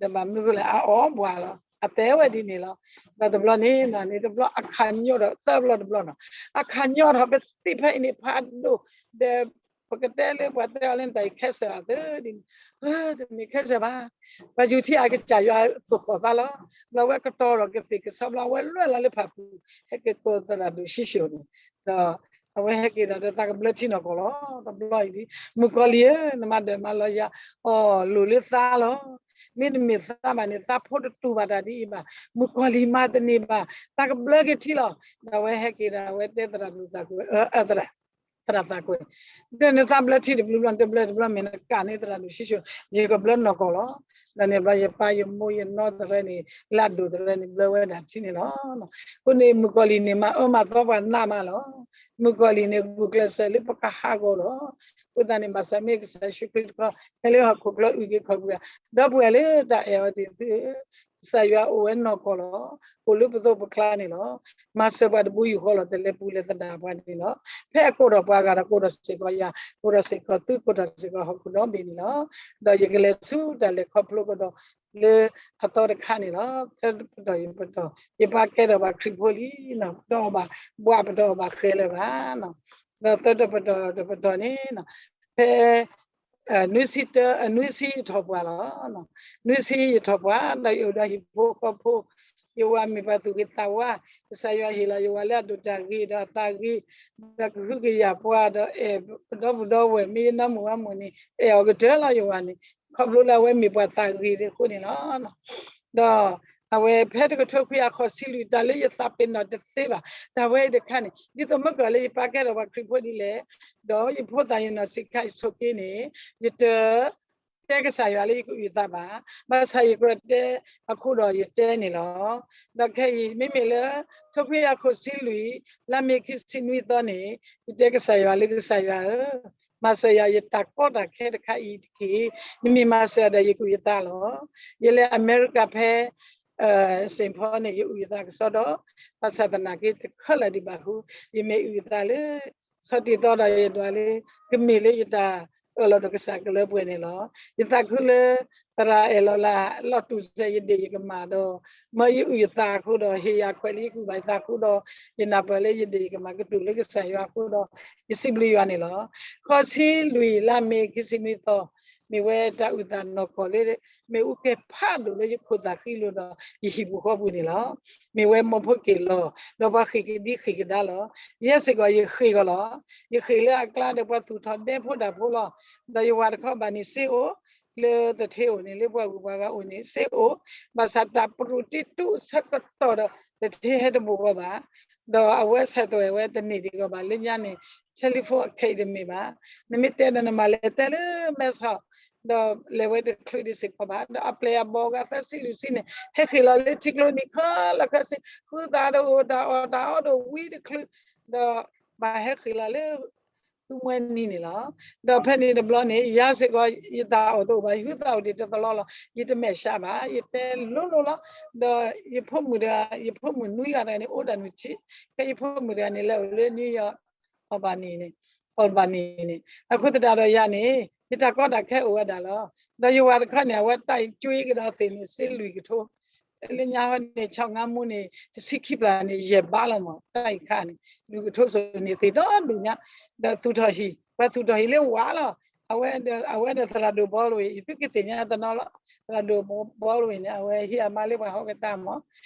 ဒီးဘၣ်မနုၤဃိလဲၣ် အအီၣ်ဘှၣ်လီၤ, အတဲဝဲဒ်န့ၣ်လီၤ. ဒီးတဘျီန့ၣ် န့ၣ်တဘျီအခးညီထီၣ်သၢဘျီတဘျီနီၤ, အခးညီထီၣ်ပသ့ၣ်ဖဲအံၤန့ၣ်ဖးဒိၣ်, ဒီး ပကတဲလၢပှၤတဲအီၤလၢနတၢ်အံၤခဲစၢၤအသးဒ်န့ၣ်, တမ့ၢ်ခဲစၢၤဘၣ်, ပှၤယူၤထံအကစၢ်ယွၤသိၣ်ဃီၣ်သးလီၤ, ဘျီဝဲကတီၤထီၣ်ကသ့ၣ်ကဆီဘျီ အဝဲလွဲၢ်လီၤလၢဖၣ်ပူၤ, ဟဲက့ၤကိးသရၣ်ဒိၣ်ၡံၣ်ၡိၣ်န့ၣ်, ဒီးအဝဲဟဲက့ၤဒီး ဒီးသးကဘျၢထံနီၢ်ကီၢ်လီၤ. တဘျီအံၤဒ် မုၣ်ကီၤလံၢ်ဧၢ, နမၤဒၢးမၤလီၤယၤ, အီၣ်လိၣ်လၢသးလီၤ, မ့တမ့ၢ်သးဘၣ်န့ၣ် သးဖိတတူၢ်ဘၣ်တၢ်ဒ်အံၤဘၣ်, မုၣ်ကီၤလံၢ်မၤတန့ၢ်ဘၣ်, သးကဘျၢက့ၤထံလီၤ. ဒီးအဝဲဟဲက့ၤဒီး အဝဲတဲသရၣ်ဒိၣ်သးကွဲ သရၣ်သးကွဲ, ဒီးနသးဘျၢထံတဘျုးဘျီ တဘျၢတဘျီ မ့ၢ်နကးန့ၢ်သရၣ်ဒိၣ်ၡံၣ်ၡိၣ် ယကဘျၢနီၢ်ကီၢ်လီၤ. ဒီးန့ၣ်ဘျီယပၢ်ယမိၢ်ယနီၢ်သရၢန့ၣ် လၢအဒိၣ်သရၢန့ၣ် ဘျၢဝဲဒၣ်ထံန့ၣ်လီၤ. အဃိန့ၣ် မုၣ်ကီၤလံၢ်န့ၣ် မၤအၢမၤသီပှၤနးမးလီၤ. မုၣ်ကီၤလံၢ်န့ၣ် ဂုာ်ကျဲးစၢးလၢပကဟးဂီၤလီၤ. အဃိသတးန့ၣ် ဘၣ်ဆၣ်မ့ၢ်ကစၢ်ယ့ၣ်ၡူးခရံာ်တခီ ဟဲလၢဟီၣ်ခိၣ်ချၢအုၣ်က့ၤခီၣ်က့ၤ ဒီပုၢ်ဝဲၢ်လၢတၢ်အဲၣ်အီၤသ့ၣ်သုဧၢ, ကစၢ်ယွၤအိၣ်ဝဲနီၢ်ကီၢ်လီၤ. အိၣ်လၢပသိးပကျါန့ၣ်လီၤ. မၤစၢၤပှၤတဘိယူၢ်ဃီလီၤ တလဲၤပူၤလဲၤသဒၣ်ပှၤန့ၣ်လီၤ. ဖဲအကိးထီၣ်ပှၤဂၤဒီး ကိးထီၣ်စ့ၢ်ကီးယၤ, ကိးထီၣ်စ့ၢ်ကီးသု, ကိးထီၣ်စ့ၢ်ကီးဟီၣ်ခိၣ်ဒီဘ့ၣ်န့ၣ်လီၤ. ဒီးယကလဲၤဆူတၢ်လဲၤခီဖျိကဒီးလၢအသီတခါန့ၣ်လီၤ. သၢပတီၢ်ယပတီၢ်, ယပၢ်ကဲထီၣ်ဘၣ်ခရံာ်ဖိလံ, ပတီၢ်အီၤဘၣ်ဘှး ပတီၢ်အီၤဘၣ်ဃဲလၢၤဘၣ်. ဒီးသၢတပတီၢ်တပတီၢ်န့ၣ် ဖဲ နွံဆံတၢ နွံဆံယထီၣ်ပှၤလီၤ. နွံဆံယထီၣ်ပှၤ ဒီးယအိၣ်ဒီးဟံၣ်ဖိဃီဖိ, ယဝၤမ့ၢ်ပှၤသူၣ်ဂ့ၤသးဝါ, ကစၢ်ယွၤဟ့ၣ်လီၤယဝၤလၢအဒိၣ်တၢ်ဂ့ၤဒီးအသးဂ့ၤ, ဒီးကဟုကယာ်ပှၤဒီးအဲၣ်ပဒီပုၢ်ဒီဝဲၢ် မ့ၢ်ယနီၢ်မုၣ်ဝၤမုၣ်န့ၣ် အဲၣ်အီၤကတၢၢ်လီၤယဝၤန့ၣ်, ခီဖျိလၢအဝဲမ့ၢ်ပှၤသးဂ့ၤအဃိန့ၣ်လီၤ. ဒီးအဝဲဖဲတကထိခွံကယၤဃိးဆံလွံၢ် တၢ်လၢယသးပ့ၤနီၣ်တသ့ဘၣ်, တၢ်ဝဲအံၤတခါန့ၣ် ဒ်သိးမ့ၢ်ကီးလၢယပၢ်ကဲထီၣ်ပှၤခရံာ်ဖိဒ်လဲၣ်, ဒီးယဖိသၣ်ယနီၢ်ဆံးခါအံၤဆိးက့န့ၣ် ယတ တဲကစၢ်ယွၤလၢယကအုၣ်သးဘၣ်, ဘၣ်ဆၣ်ယကြၢးတဲအဃိဒီးယတဲန့ၣ်လီၤ. ဒီးခဲအံၤ မ့မ့ၢ်လၢ ထိခွံကယၤဃိးဆံလွံၢ် လါမ့ၤခံဆံနွံသီန့ၣ် ယတဲကစၢ်ယွၤလၢကစၢ်ယွၤဧၢ, မၤစၢၤယၤယတၢ်ကီတၢ်ခဲတခါအံၤတက့ၢ်. နမ့ၢ်မၤစၢၤဒီးယကအုၣ်ယသးလီၤ. ယလဲၤအမဲရကၤဖဲ စ့ၣ်ဖီန့ၣ် ယအုၣ်ယသးကစီဒီ, ဘၣ်ဆၣ်သနာ်က့တခၢၣ်လၢာ်ဒံးဘၣ်ဃိ ယမ့ၢ်အုၣ်ယသးလၢ ဆီၣ်တံၢ်သီဒီးယဒွးလၢ ကမ့ၢ်လၢယတၢ်အၢၣ်လီၤဒီးကစၢ်ကလၢပှဲၤန့ၣ်လီၤ. ယသးခုလၢ သရၣ်အဲၣ်လီၤလၢ လီၤတူၢ်စဲးယဒ့ၣ်ယကမၢ်ဒီး မ့ၢ်ယအုၣ်ယသးအဃိဒီး ဟ့ၣ်ယၤခွဲးလၢယကူၣ်ဘၣ်ယသးအဃိဒီး ယနၢ်ပၢၢ်လၢယဒ့ၣ်ယကမၢ်ကတူၢ်လၢကစၢ်ယွၤအဃိဒီး ယစံးဘျုးယွၤန့ၣ်လီၤ. ဃိးဆံလွံၢ်လါမ့ၤခံဆံနွံသီ မ့ၢ်ဝဲတၢ်အုၣ်သးနီၢ်ကီၢ်လၢ မ့ၣ်အူကဲၤဖးဒိၣ်လၢယခိၣ်သၣ်ဃံလိာ်ဒီး ယဟံၣ်ပူၤဃီပူၤန့ၣ်လီၤ. မ့ၢ်ဝဲမိၢ်ဖိက့ၤလီၤ ဒီးပှၤဃ့ၢ်ကဒံဃ့ၢ်ကဒါလီၤ. ယဲစ့ၢ်ကီးယဃ့ၢ်ဂီၤလီၤ. ယဃ့ၢ်လၢအကျါဒီးပှၤသူၣ်ထီၣ်ဒဲဖိဒၣ်ဖိလီၤ. ဒီးယဝၤတခီဘၣ်န့ၢ်စ့အိၣ် လၢသထ့အိၣ်န့ၣ် လၢပှၤဂုၤပှၤဂၤအိၣ်န့ၣ် စ့အိၣ်, ဘၣ်ဆၣ်တၢ်ပရူးတံတူၢ်ဆၢကတီၢ်ဒီး သထ့ဟဲတဘိးဃီဘၣ်. ဒီးအဝဲဆဲးသွဲၣ်ဝဲတန့ၢ်ဒံးကီးဘၣ် လၢညါန့ၣ် telephone အခဲအံၤတမ့ၢ်ဘၣ်. နမ့ၢ်တဲဒီးနမၤလဲၤတဲလၢမဲဆီး ဒီးလဲၤဝဲတချုးဒံးစ့ၢ်ကီးဘၣ်. ဒီးအပျဲၢ်အဘီၣ်ဂၤသၢဆံလွံၢ်ဆံန့ၣ် ဟဲဃ့ၢ်လီၤလၢထံကျိနံၤခဲလၢာ်ခဲဆ့ ဃုသးတအိၣ် တၢ်အီၣ်တၢ်အီတအိၣ် ဝံတချုး ဒီးဘၣ်ဟဲဃ့ၢ်လီၤလၢ သူမှဲနံၤန့ၣ်လီၤ. ဒီးဖဲန့ၣ်တဘျီန့ၣ် ယၤစ့ၢ်ကီး ယတၢ်အီၣ်တအိၣ်ဘၣ် ယဟုသးအိၣ်ဒံးတသလီလီၤ. ယတမဲာ်ဆှးဘၣ် ယတဲလိၤလိၤလီၤ. ဒီးယဖိမုၣ်တဂၤ ယဖိမုၣ်နွံဂၤတဂၤန့ၣ် အိၣ်တၢ်နုၢ်ထံ ခဲယဖိမုၣ်တဂၤန့ၣ် လဲၤအိၣ်လၢ New York Albany န့ၣ် Albany န့ၣ် အဃိသတးဒီးယၤန့ၣ် ယတၢ်ကီတၢ်ခဲအိၣ်ဝဲဒၣ်လီၤ. ဒီးယဝၤတခီန့ၣ် အဝဲတၢ်အံၤကွ့ကဒီးသ့ၣ်န့ၣ် စ့လွံၢ်ကထိ လၢညါဟီန့ၣ် ဆီၣ်ငါမူန့ၣ် တဆံခံပျၢ်န့ၣ် ယဲၢ်ဘးလီၤမး တၢ်အံၤခါန့ၣ် လွံၢ်ကထိစိၤန့ၣ် သ့ၣ်ဒီဒူၣ်ညါ ဒီးသူၣ်ထီၣ်ဟံၣ် ပှၤသူၣ်ထီၣ်ဟံၣ်လၢဝးလီၤ. အဝဲဒီး အဝဲဒီးသရၣ်ဒိၣ်ဘီလဝ့ၢ် ယသုကသ့ၣ်ညါတနီၤလီၤ. သရၣ်ဒိၣ်ဘီလဝ့ၢ်န့ၣ် အဝဲဟံးအမါလၢပှၤဟီၣ်ကတၢၢ်မး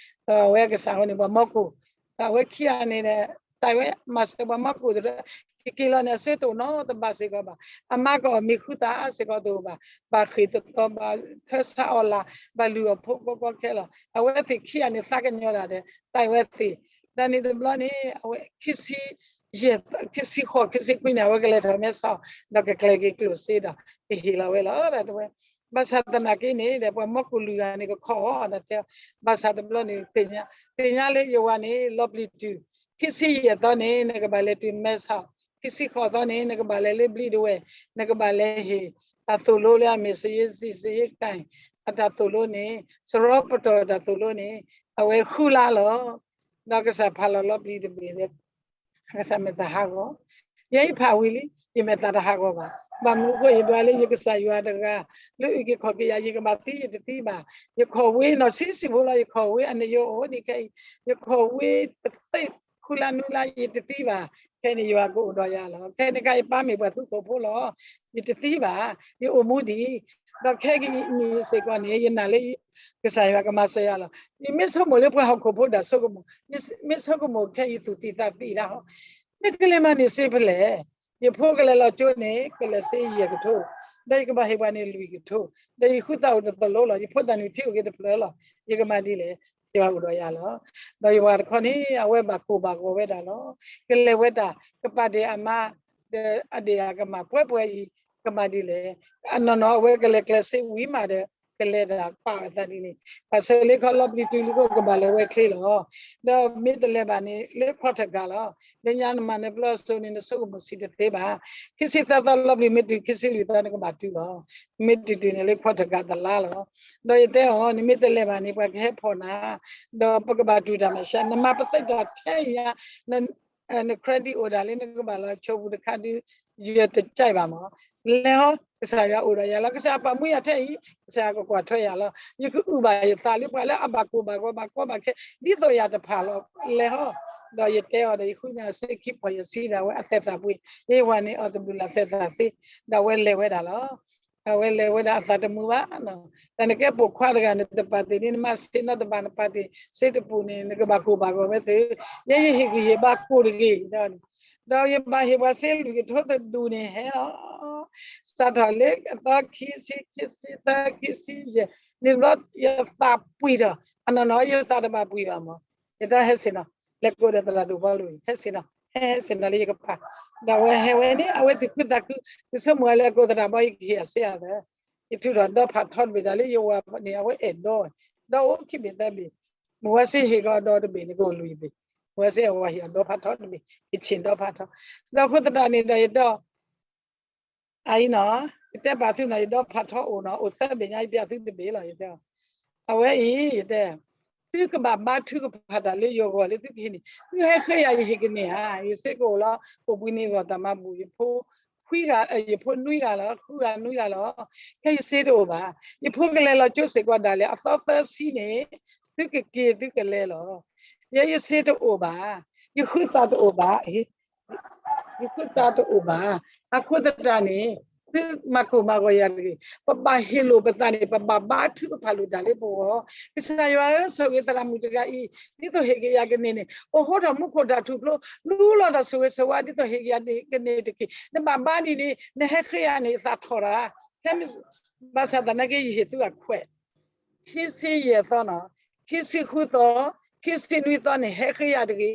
ဒီးအဝဲကစၢ်ဃိန့ၣ် ပှၤမီၢ်ကူၣ် ဒီးအဝဲခံဂၤန့ၣ် တၢ်ဝဲမၤစၢၤပှၤမီၢ်ကူၣ်တရၢ ကက့ၤလီၤန့ၣ် အစ့တအိၣ်နီတဘးစ့ၢ်ကီးဘၣ်. အမါကအီၣ်မ့ၤဃုသးစ့ၢ်ကီးတအိၣ်ဘၣ်. ဘၣ်ဃ့ၢ်တသီ ဘၣ်ထၢဆါအီၣ်လာ် ဘၣ်လုၢ်အီၣ်ဖိကီကီခဲလီၤ. အဝဲသ့ၣ်ခံဂၤန့ၣ်သးကညီၤတၢ်ဒီး တၢ်ဝဲသ့ၣ် ဒီးန့ၣ်တဘျီန့ၣ် အဝဲ ခံဆံဃိး ခံဆံခွံန့ၣ် အဝဲကလဲၤထီၣ်မဲဆီး ဒီးကကျဲၤက့ၤကျိၣ်စ့ဒီး ကဟ့ၣ်လီၤဝဲလီၤ ဒီးတဝဲ ဘၣ်ဆၣ်သနာ်က့န့ၣ် ဒီးပှၤမီၢ်ကူၣ်လွံၢ်ဂၤန့ၣ် ကခီၣ်အီၤဒီးတဲ ဘၣ်ဆၣ်တဘျီန့ၣ် သ့ၣ်ညါ သ့ၣ်ညါလၢယဝၤန့ၣ် လီၤပျံၤတုၤ ခံဆံယဲၢ်သီန့ၣ် နကဘၣ်လဲၤတုၤမဲဆီး, ခံဆံဃိးသီန့ၣ် နကဘၣ်လဲၤလၢဘျံးဒဝဲၢ်, နကဘၣ်လဲၤဟ့ၣ် တၢ်သိၣ်လိလၢအမ့ၢ် စ့ယ့စံၣ် စ့ယ့ကၣ် အတၢ်သိၣ်လိန့ၣ် စရီပတီၢ်တၢ်သိၣ်လိန့ၣ် အဝဲဃုလါလီၤ. ဒီးကစၢ်ဖးလီၤလီၤပျံၤတဘ့ၣ်လၢ ကစၢ်မဲာ်သၣ်ဟးဂီၤ, ယဲယဖးဝံၤလံ ယမဲာ်သၣ်တဟးဂီၤဘၣ်. ဘၣ်မနုၤအဃိ ယဒွးလၢယကစၢ်ယွၤတဂၤ လၢအုၣ်က့ၤခီၣ်က့ၤယၤ ယကဘၣ်သံယတသံဘၣ်. ယခီၣ်ဝ့နီၢ်ဆံးဆံးဖိလီၤ ယခီၣ်ဝ့အနယိအိၣ်ဒံးခဲအံၤ, ယခီၣ်ဝ့တသ့ၣ်ဃုလါနွံလါ ယတသံဘၣ်. ခဲအံၤန့ၣ်ယွၤကအိၣ်ဒီးယၤလီၤ. ခဲအံၤန့ၣ်ခါ ယပၢ်မ့ၢ်ပှၤသူခိၣ်ဖိလီၤ. ယတသံဘၣ်, ယအိၣ်မူဒံး, ဒီးခဲကနံၣ်အံၤစ့ၢ်ကီးန့ၣ် ယနာ်လၢ ကစၢ်ယွၤကမၤစၢၤယၤလီၤ. ယမ့ၢ်ဆိကမိၣ်လၢပှၤဟီၣ်ခိၣ်ဖိဒၣ်ဆိကမိၣ်, မ့ၢ်ဆိကမိၣ်ခဲအံၤသူၣ်သံသးသံဒၣ်ဟီ, နကလဲၤမၤန့ၢ်စ့ဖဲလဲၣ်. ယဖိကလဲၤလီၤကၠိန့ၣ် ကလဲၤစ့ယဲၢ်ကထိ, ဒီးယကဘၣ်ဟ့ၣ်ပှၤန့ၣ်လွံၢ်ကထိ, ဒီးယဃုသးအိၣ်တသလိလီၤ. ယဖိသၣ်နုၢ်ထံအိၣ်က့ၤတဖျၢၣ်လီၤ. ယကမၤဒ်လဲၣ်. ယွၤအိၣ်ဒီးယၤလီၤ. ဒီးယဝၤတခီန့ၣ် အဝဲဘၣ်ကိၢ်ဘၣ်ဂီၤဝဲဒၣ်လီၤ. ကလဲၤဝဲဒၣ် ကပာ်ဒ့ၣ်အမါ ဒီးအဒ့ၣ်အကမၢ်ပှဲၤပှဲၤအံၤ ကမၤဒ်လဲၣ်. အနီၢ်နီၢ်အဝဲကလဲၤကျဲးစ့ဝံၤမးဒီး ကလဲၤဒၣ်ပာ်အသးဒ်န့ၣ်, ဘၣ်ဆၣ်လၢခီလီၤပျံၤတုၤလံကအိၣ် ကဘၣ်လဲၤဝဲချ့လီၤ. ဒီးမ့ၢ်တလဲၤဘၣ်န့ၣ် လၢခီၣ်ထၢၣ်ကၤလီၤ. လၢညါနမၤနၢၤပျီစိၤန့ၣ် နဆိကမိၣ်ဆံးတသ့ဘၣ်. ခံဆံသၢသီလီၤပျံၤမ့ၢ်တုၤ ခံဆံလွံၢ်သီနကဘၣ်တုၤလီၤ. မ့ၢ်တုၤတုၤန့ၣ်လၢခီၣ်ထၢၣ်ကၤတလါလီၤ. ဒီးယတဲအီၤ နမ့ၢ်တလဲၤဘၣ်န့ၣ် ပှၤကဟဲဖီၣ်နၤ, ဒီးပကဘၣ်တူၢ်တၢ်မၤရှး, နမၤပသ့ၣ်တၢ်ထဲအံၤညါ န credit အိၣ်ဒၣ်လၢနကဘၣ်လီၤဆိပူၤတခါဒုး ယတကြိုက်ဘၣ်မး. လဲၤဟီ, ကစၢ်ယွၤအိၣ်ဒီးယၤလီၤ. ကစၢ်ယွၤပာ်မူယၤထဲအံၤ ကစၢ်ယွၤကကွၢ်ထွဲယၤလီၤ. ယကအုၣ်ဘၣ်ယသးလၢပှၤလၢအဘၣ်ကိၢ်ဘၣ်ဂီၤဘၣ်ကီဘၣ်ခဲ ဒ်သိးယၤတဖၣ်လီၤ. လဲၤဟီ, ဒီးယတဲအီၤဒီးယဃုန့ၢ်အစ့ခံဖီၣ်ယစံဒၣ်ဝဲအသဲသးပှ့ၤ, ယဟ့ၣ်ဝၤန့ၢ်အီၤတဘူၣ်လၢ်သဲသးသ့, ဒီးအဝဲလဲၤဝဲဒၣ်လီၤ. အဝဲလဲၤဝဲဒၣ်အသးတမုာ်ဘၣ်. တၢ်နကဲပိာ်ခွါတဂၤ နတပာ်တ့ၢ်န့ၣ် နမၤစ့နီတဘ့ၣ် နပာ်တ့ၢ်စ့တပူၤန့ၣ် နကဘၣ်ကိၢ်ဘၣ်ဂီၤဝဲသ့, ယဲယဟ့ၣ်ဂံၢ်ဟ့ၣ်ဘါကိၢ်တဂ့ၤ ဒီးယဘၣ်ဟ့ၣ်ပှၤစ့လွံၢ်ကထိတဒူၣ်န့ၣ်ဟဲလီၤ. စးထီၣ်လၢအသီခံဆံ ခံဆံသၢ ခံဆံယဲၢ် န့ၣ်ဘျီယသးပှံၢ်ထီၣ်, အနီၢ်နီၢ် ယသးတဘၣ်ပှံၢ်ဘၣ်မး. ယတဲဟဲဆ့ၣ်နီၤ, လဲၤကိးဒီးသရၣ်ဒိၣ်ဘီလိာ်အံၤ ဟဲဆ့ၣ်နီၤ, ဟဲဆ့ၣ်နီၤလၢယကပၤ, ဒီးအဝဲဟဲဝဲန့ၣ် အဝဲသူၣ်ခုသးခု, သူဆိကမိၣ်ဝဲလၢကိးသရၣ်ဘီယကဟ့ၣ်အစ့အသး, ယထုးထီၣ်ဒီဖးထီတဘ့ၣ်ဒီးလၢယဝၤန့ၣ် အဝဲအဲၣ်ဒီ, ဒီအိၣ်ခံဘ့ၣ်သၢဘ့ၣ်, မုၢ်ဝါစ့ဟ့ၣ်ကီးဒီတဘ့ၣ်န့ၣ် ကအိၣ်လွံၢ်ဘ့ၣ်, မုၢ်ဝါစ့အဝၤဟ့ၣ်အီၤဒီဖးထီတဘ့ၣ်, ယဆ့ၣ်ဒီဖးထီ, ဒီးအဃိသတးန့ၣ်ဒီးယတဲအီၤ အအံၤနီၤ, ယတဲပာ်သုနီၤ ယဒီဖးထီအိၣ်နီၤ, အိၣ်သၢဘ့ၣ်ညါ ယပျးသုတဘ့ၣ်လီၤ ယတဲအီၤ, အဝဲအံၤ ယတဲ, သုကဘၣ်ဘါထုကဖၣ်တၢ်လၢယဂီၢ်လၢသုကဟ့ၣ်န့ၣ်, သုဟဲဃ့ယၤယဟ့ၣ်ကန့ၢ်ဧါ, ယစ့ကအိၣ်လီၤ, အိၣ်ဘှံးနံၤဂီၢ်တၢ်မၤဘူၣ်, ယဖိခွံဂၤ, ယဖိနွံဂၤလီၤ, ဃုဂၤနွံဂၤလီၤ, ခဲယစ့တအိၣ်ဘၣ်, ယဖိကလဲၤလီၤကၠိစ့ၢ်ကီးဒၣ်လဲာ် အသီသၢဆံန့ၣ်, သုကက့ၤသုကလဲၤလီၤ, ယဲယစ့တအိၣ်ဘၣ်, ယဃုသးတအိၣ်ဘၣ် ယဃုသးတအိၣ်ဘၣ်. အဃိသတးန့ၣ် သုမၤကိၢ်မၤဂီၤယၤတဂ့ၤ. ပဘၣ်ဟ့ၣ်လိာ်ပသးန့ၣ် ပဘၣ်ဘါထုကဖၣ်လိာ်တၢ်လၢပဂီၢ်, ကစၢ်ယွၤဧၢ, ဆိၣ်ဂ့ၤသရၣ်မုၣ်တဂၤအံၤ ဒ်သိးဟ့ၣ်က့ၤယၤကန့ၢ်န့ၣ်, အိၣ်ဟိထီၣ်မူခိၣ်တၢ်ထူၣ်ဖျိ, လူလီၤတၢ်ဆိၣ်ဂ့ၤဆိၣ်ဝါ ဒ်သိးဟ့ၣ်က့ၤယၤကန့ၢ်တက့ၢ်. နဘၣ်ဘါဒ်န့ၣ် နဟဲဃ့ယၤန့ၣ် ယသးထီၣ်တၢ်, ဘၣ်ဆၣ်သနာ်က့ ယဟ့ၣ်သုအခွဲး ခံဆံယဲၢ်သီနီၤ, ခံဆံဃုသီ, ခံဆံနွံသီန့ၣ် ဟဲဃ့ယၤတဂ့ၤ.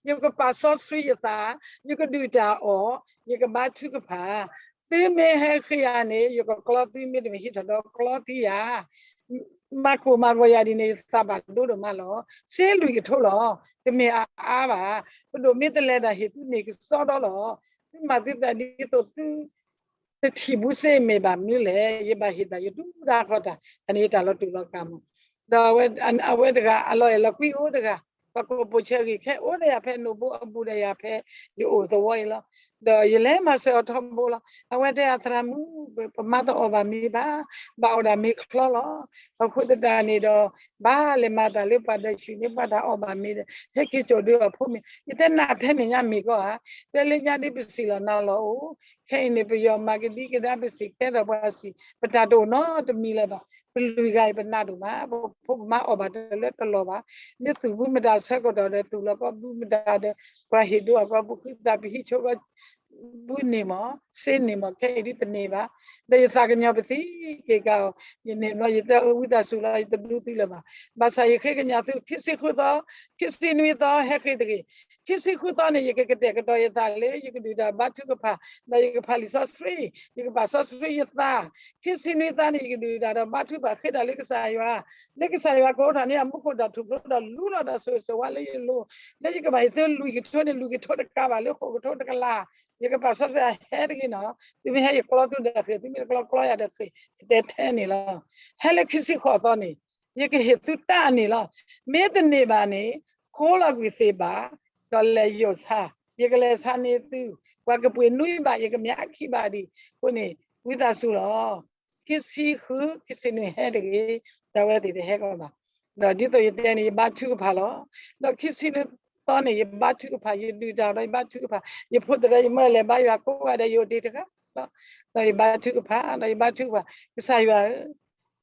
ယကပာ်စီဆှံယသး, ယကဒုးတၢ်အီၣ်, ယကဘါထုကဖၣ်. သုမ့ၢ်ဟဲဃ့ယၤန့ၣ် ယကကျီသု, မ့တမ့ၢ်ဟံးထီၣ်ဒီးကျီသုယၤ. မၤကိၢ်မၤဂီၤယၤဒ်န့ၣ် ယသးဘၣ်ဒိဒိၣ်မးလီၤ. စ့လွံၢ်ကထိလီၤ, တမ့ၢ်အါအါဘၣ်. ပဒိၣ်မ့ၢ်တလဲၤဒီးဟ့ၣ်သုန့ၢ်ကစီဒီလီၤ. သုမၤသုသးဒ်သိးသု တထံၣ်ဘူးစ့မ့ၢ်ဘၣ်မနုၤလဲၣ်, ယဘၣ်ဟ့ၣ်သးယဒူဒၣ်ဃီတၢ်, အန့ၣ်ယတၢ်လီၤတူာ်လီၤကာ်မး. ဒီးအဝဲတဂၤအလီၢ်အဲၣ်လီၤကွံအိၣ်တဂၤ, ပှၤကိးပိာ်ဆၢဂ့ၤခဲအိၣ်ဒီးယၤဖဲနိၣ်ဘိအဘူးဒီးယၤဖဲ ယအိၣ်သဝီအံၤလီၤ. ဒီးယလဲၤမၤစၢၤအီၤထီဘိလီၤ. အဝဲတဲအသရၣ်မုၣ်, ပမါတအီၣ်ဘၣ်မ့ၤဘၣ်, ဘၣ်အီၣ်ဒၣ်မ့ၤချီလီၤ. အဃိသတးန့ၣ်ဒီး ဘၣ်လဲၤမၤတၢ်လၢပှၤဒီးဆူၣ်န့ၢ်ပှၤတၢ်အီၣ်ဘၣ်မ့ၤဒီး ဟဲက့ၤစိာ်ဒုးအီၣ်ဖိမ့ၤ, ယတဲနးထဲန့ၣ်ညါမ့ၢ်ကီဧါ, တဲလၢညါဒ်ပစံးလီၤနၤလီၤအိၣ်, ခဲအံၤန့ၣ် ပယီၤမၤကဒံကဒါပစံးကဲထီၣ်ပှၤစံး, ပတၢ်တအိၣ်နီတမံၤလၢၤဘၣ်. ပလွံၢ်ဂၤအံၤပနးဒိၣ်မး, ပဖိပမါအီၣ်ဘၣ်တလၢတလီၢ်ဘၣ်. မ့ၢ်သူၣ်ဘူးမတၤဆၢကတီၢ်ဒီး သူၣ်လီၤကီၢ်ဘူးမတၤဒီး ပှၤဟ့ၣ်ဒိအီၣ်ကီၢ်ဘူး ဃုသးပဟံၣ်ဆိကီၢ် ဘူးန့ၢ်မး, စ့န့ၢ်မး, ခဲအံၤဒ်ပန့ၢ်ဘၣ်. ဒီးယသးကညီၤပသံက့ၤကၤအီၤ, ယန့ၢ်ဘျီယတဲအဝံသးစူၤလီၤ, ယတဒူသုလၢၤဘၣ်. ဘၣ်ဆၣ်ယဃ့ကညးသု ခံဆံဃုသီ, ခံဆံနွံသီ ဟဲဃ့တဂ့ၤ. ခံဆံဃုသီန့ၣ် ယကကတဲာ်ကတီၤယသးလၢ ယကဒုးတၢ်ဘါထုကဖၣ်, ဒီးယကဖးလံာ်စီဆှံ, ယကပာ်စီဆှံယသး. ခံဆံနွံသီန့ၣ် ယကဒုးတၢ်ဒီးဘါထုကဖၣ်ဃ့တၢ်လၢကစၢ်ယွၤ, လၢကစၢ်ယွၤကအိးထီၣ်န့ၢ်အမူခိၣ်တၢ်ထူၣ်ဖျိဒီးလူလီၤတၢ်ဆိၣ်ဂ့ၤဆိၣ်ဝါလၢယလိၤ, လၢယကဘၣ်ဟ့ၣ်သုလွံၢ်ကထိန့ၣ် လွံၢ်ကထိတကးဘၣ် လၢဃိးကထိတကလး. ယကပာ်စီဆှံဟဲတဂ့ၤနီၤ, သုမ့ၢ်ဟဲယကျီသုဒီးဃ့ၢ်, သုမ့ၢ်တကျီကျီယၤဒီးဃ့ၢ်, ယတဲထဲန့ၣ်လီၤ. ဟဲလၢခံဆံဃိးသီန့ၣ် ယကဟ့ၣ်သုတၢ်အန့ၣ်လီၤ. မ့ၢ်တန့ၢ်ဘၣ်န့ၣ် ဃိလီၤကွံာ်သ့ၣ်ဘၣ်, ဒီးလဲၤယိာ်ဆါ, ယကလဲၤဆါန့ၢ်သု, ပှၤကပှ့ၤနွံဘၣ် ယကမၠးခံဘၣ်ဒံး, အဃိန့ၣ် ဝံသးစူၤလီၤ. ခံဆံဃု ခံဆံနွံဟဲတဂ့ၤ, ဒီးအဝဲသ့ၣ်တဟဲကီးဘၣ်. ဒီးဒ်သိးယတဲန့ၣ် ယဘါထုကဖၣ်လီၤ. ဒီးခံဆံနွံသီန့ၣ် ယဘါထုကဖၣ်, ယဒုၣ်တၢ်ဒီးယဘါထုကဖၣ်, ယဖိသရၣ်ယမၢလဲၤဘါယွၤကိးဂၤဒဲး ယအိၣ်တ့ၢ်တဂၤလီၤ. ဒီးယဘါထုကဖၣ်, ဒီးယဘါထုကဖၣ်, ကစၢ်ယွၤဧၢ,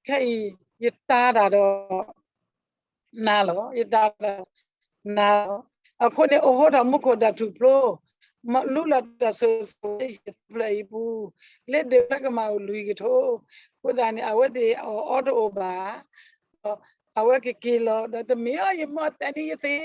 ခဲအံၤ ယတၢ်တၢ်ဒီး နၤလီၤ, ယတၢ်တၢ်နၤလီၤ. အဃိန့ၣ် အိၣ်ဟိထီၣ်မူခိၣ်တၢ်ထူၣ်ဖျိ, လူလီၤတၢ်ဆိၣ်ဂ့ၤယပျဲၢ်အံၤပူၤ, လၢဒၢးလၢကမၣ်အိၣ်လွံၢ်ကထိ, အဃိသတးန့ၣ် အဝဲသ့ၣ်အီၣ်အီတအိၣ်ဘၣ်, ဒီးအဝဲကက့ၤလီၤ, ဒီးတမ့ၢ်အီၤ ယမ့ၢ်တဲန့ၢ်ယသ့,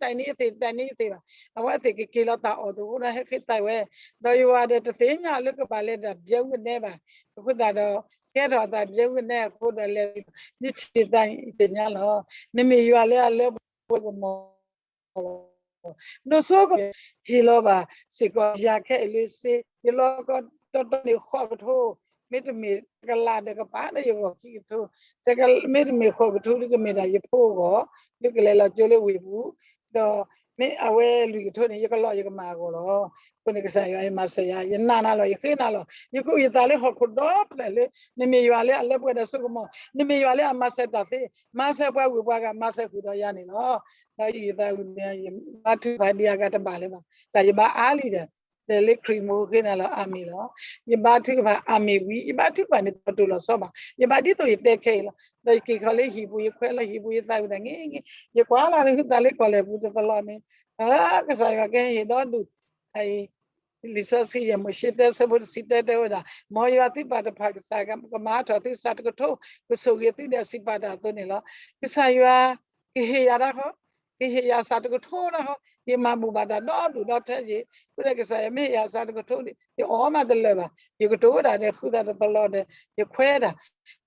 တဲန့ၢ်ယသ့, တဲန့ၢ်ယသ့ဘၣ်. အဝဲသ့ၣ်ကက့ၤလီၤတၢ်အီၣ်သကိးဒီးဟဲဃ့သးဝဲ, ဒီးယွၤဒီးတသ့ၣ်ညါလၢကဘၣ်လဲၤတၢ်ဘျဲဝုကနဲဘၣ်. အဃိသတးဒီး ကဲထီၣ်အသးဘျဲဝုကနဲအဃိဒီးလဲၤ, နထံၣ်သးသ့ၣ်ညါလီၤ. နမ့ၢ်ယွၤလၢအလၢပှဲၤကမီၤ ဒိၣ်စိကမီၤ, ဟ့ၣ်လီၤဘၣ်စ့ၢ်ကီးယၤခဲအံၤလၢစ့, ယလီၢ်ကီၢ်တီတီန့ၣ်ဃိးကထိ, မ့တမ့ၢ်တကလးဒီးကပၤဒီးယဂီၢ်ခံကထိ, မ့တမ့ၢ်ဃိးကထိဒုးကမ့ၢ်ဒၣ်ယဖိအဂီၢ်, ဒုးကလဲၤလီၤကၠိလၢဝ့ၢ်ပူၤ, ဒီးမ့ၢ်အဝဲလွံၢ်ကထိန့ၣ် ယကလီၢ်ယကမၣ်အဂီၢ်လီၤ. အဃိန့ၣ်ကစၢ်ယွၤ ယမၤစၢၤယၤ, ယနာ်နၤလီၤ, ယဃ့နၤလီၤ, ယကအုၣ်ယသးလၢဟီၣ်ခိၣ်ဒီဖျၢၣ်လၢ နမ့ၢ်ယွၤလၢအလၢပှဲၤဒီးစိကမီၤ, နမ့ၢ်ယွၤလၢအမၤစၢၤတၢ်သ့, မၤစၢၤပှၤဂုၤပှၤဂၤ, မၤစၢၤဃုာ်ဒီးယၤန့ၣ်လီၤ. ဒီးယအုၣ်ယသးအုၣ်န့ၣ် ယဘါထုကဖၣ်ဒံးအဂၤတဘၣ်လၢၤဘၣ်, တၢ်ယဘါအါလံဒီး, ဒီးလၢခရံာ်မိၢ်ဃ့နၤလီၤ, အၤမ့ၣ်လီၤ. ယဘါထုကဖၣ်အၤမ့ၣ်ဝံၤ, ယဘါထုကဖၣ်န့ၣ်တပတုာ်လီၤဆီဘၣ်, ယဘါဒ်သိးယတဲခဲအံၤလီၤ. ဒီးယက့ၤခီလၢဟံၣ်ပူၤ, ယခွဲးလီၤဟံၣ်ပူၤ, ယသးဝံၣ်တၢ်ဂ့ၤဂ့ၤ, ယကွၢ်လီၤလၢဟုသးလၢကီၢ်လဲၢ်ပူၤတသလီန့ၣ်, ကစၢ်ယွၤကဟဲဟ့ၣ်ဒီဒူၣ် လံာ်စီဆှံယဲၢ်မိၤၡ့တၢ ဆၢဖိတဆံတၢတဲဝဲဒၣ်, မ်ယွၤသုပၢ်တဖၣ်ကစၢ် ကမၤထီၣ်သုဆးတကထိ, ကဆိၣ်ဂ့ၤသုဒီးစံးပာ်တၢ်အသိးန့ၣ်လီၤ. ကစၢ်ယွၤ ကဟ့ၣ်ယၤတၢ်ဃီ, ကဟ့ၣ်ယၤဆးတကထိတၢ်ဃီ, ယမၤဘူၣ်ဘၣ်တၢ်ဒီဒူၣ်ဒီထၢယ့ၣ်, အဃိဒီးကစၢ်ယွၤမ့ၢ်ဟ့ၣ်ယၤဆးတကထိန့ၣ် ယအီၣ်မးတလၢာ်ဘၣ်, ယကတိၤဝဲဒၣ်ဒီးဟုသးတသလီဒီး ယခွဲးတၢ်,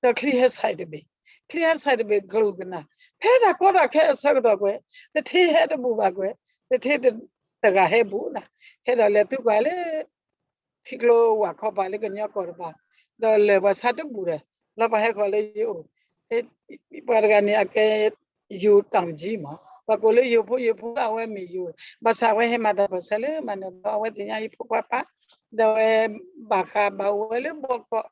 ဒီးချံဟဲဆဲးတဘ့ၣ်, ချံဟဲဆဲးတဘ့ၣ်ကျိၤကနၣ်, ဖဲတၢ်ကီတၢ်ခဲအဆၢကတီၢ်ကွဲး, တထ့ဟဲတဘူၣ်ဘၣ်ကွဲး, တထ့တဂၤဟဲဘူၣ်နၤ, ဟဲဒီးလဲၤသုကွၢ်လၢ ထံကျိဝၣ်ခီပၤလၢကညီကီၢ်တပၤ, ဒီးလၢၢ်ပှၤဆါတဘူၣ်ဒီး လီၤပှၤဟဲဃီၤလၢယအိၣ်, ပှၤတဂၤန့ၣ် အကဲယိၤတၢ်ကၠံမး, ပှၤကိးလၢယိၤဖိယိၤဖိ အဝဲမ့ၢ်ယိၤ, ဘၣ်ဆၣ်အဝဲဟဲမၤတၢ်ပၢၢ်ဆၢလၢမၤနၢၤဘီ အဝဲသ့ၣ်ညါယဖိခွါပၢ်, ဒီးအဝဲဘၣ်ဃးဘၣ်ဝဲလၢဘီကီး,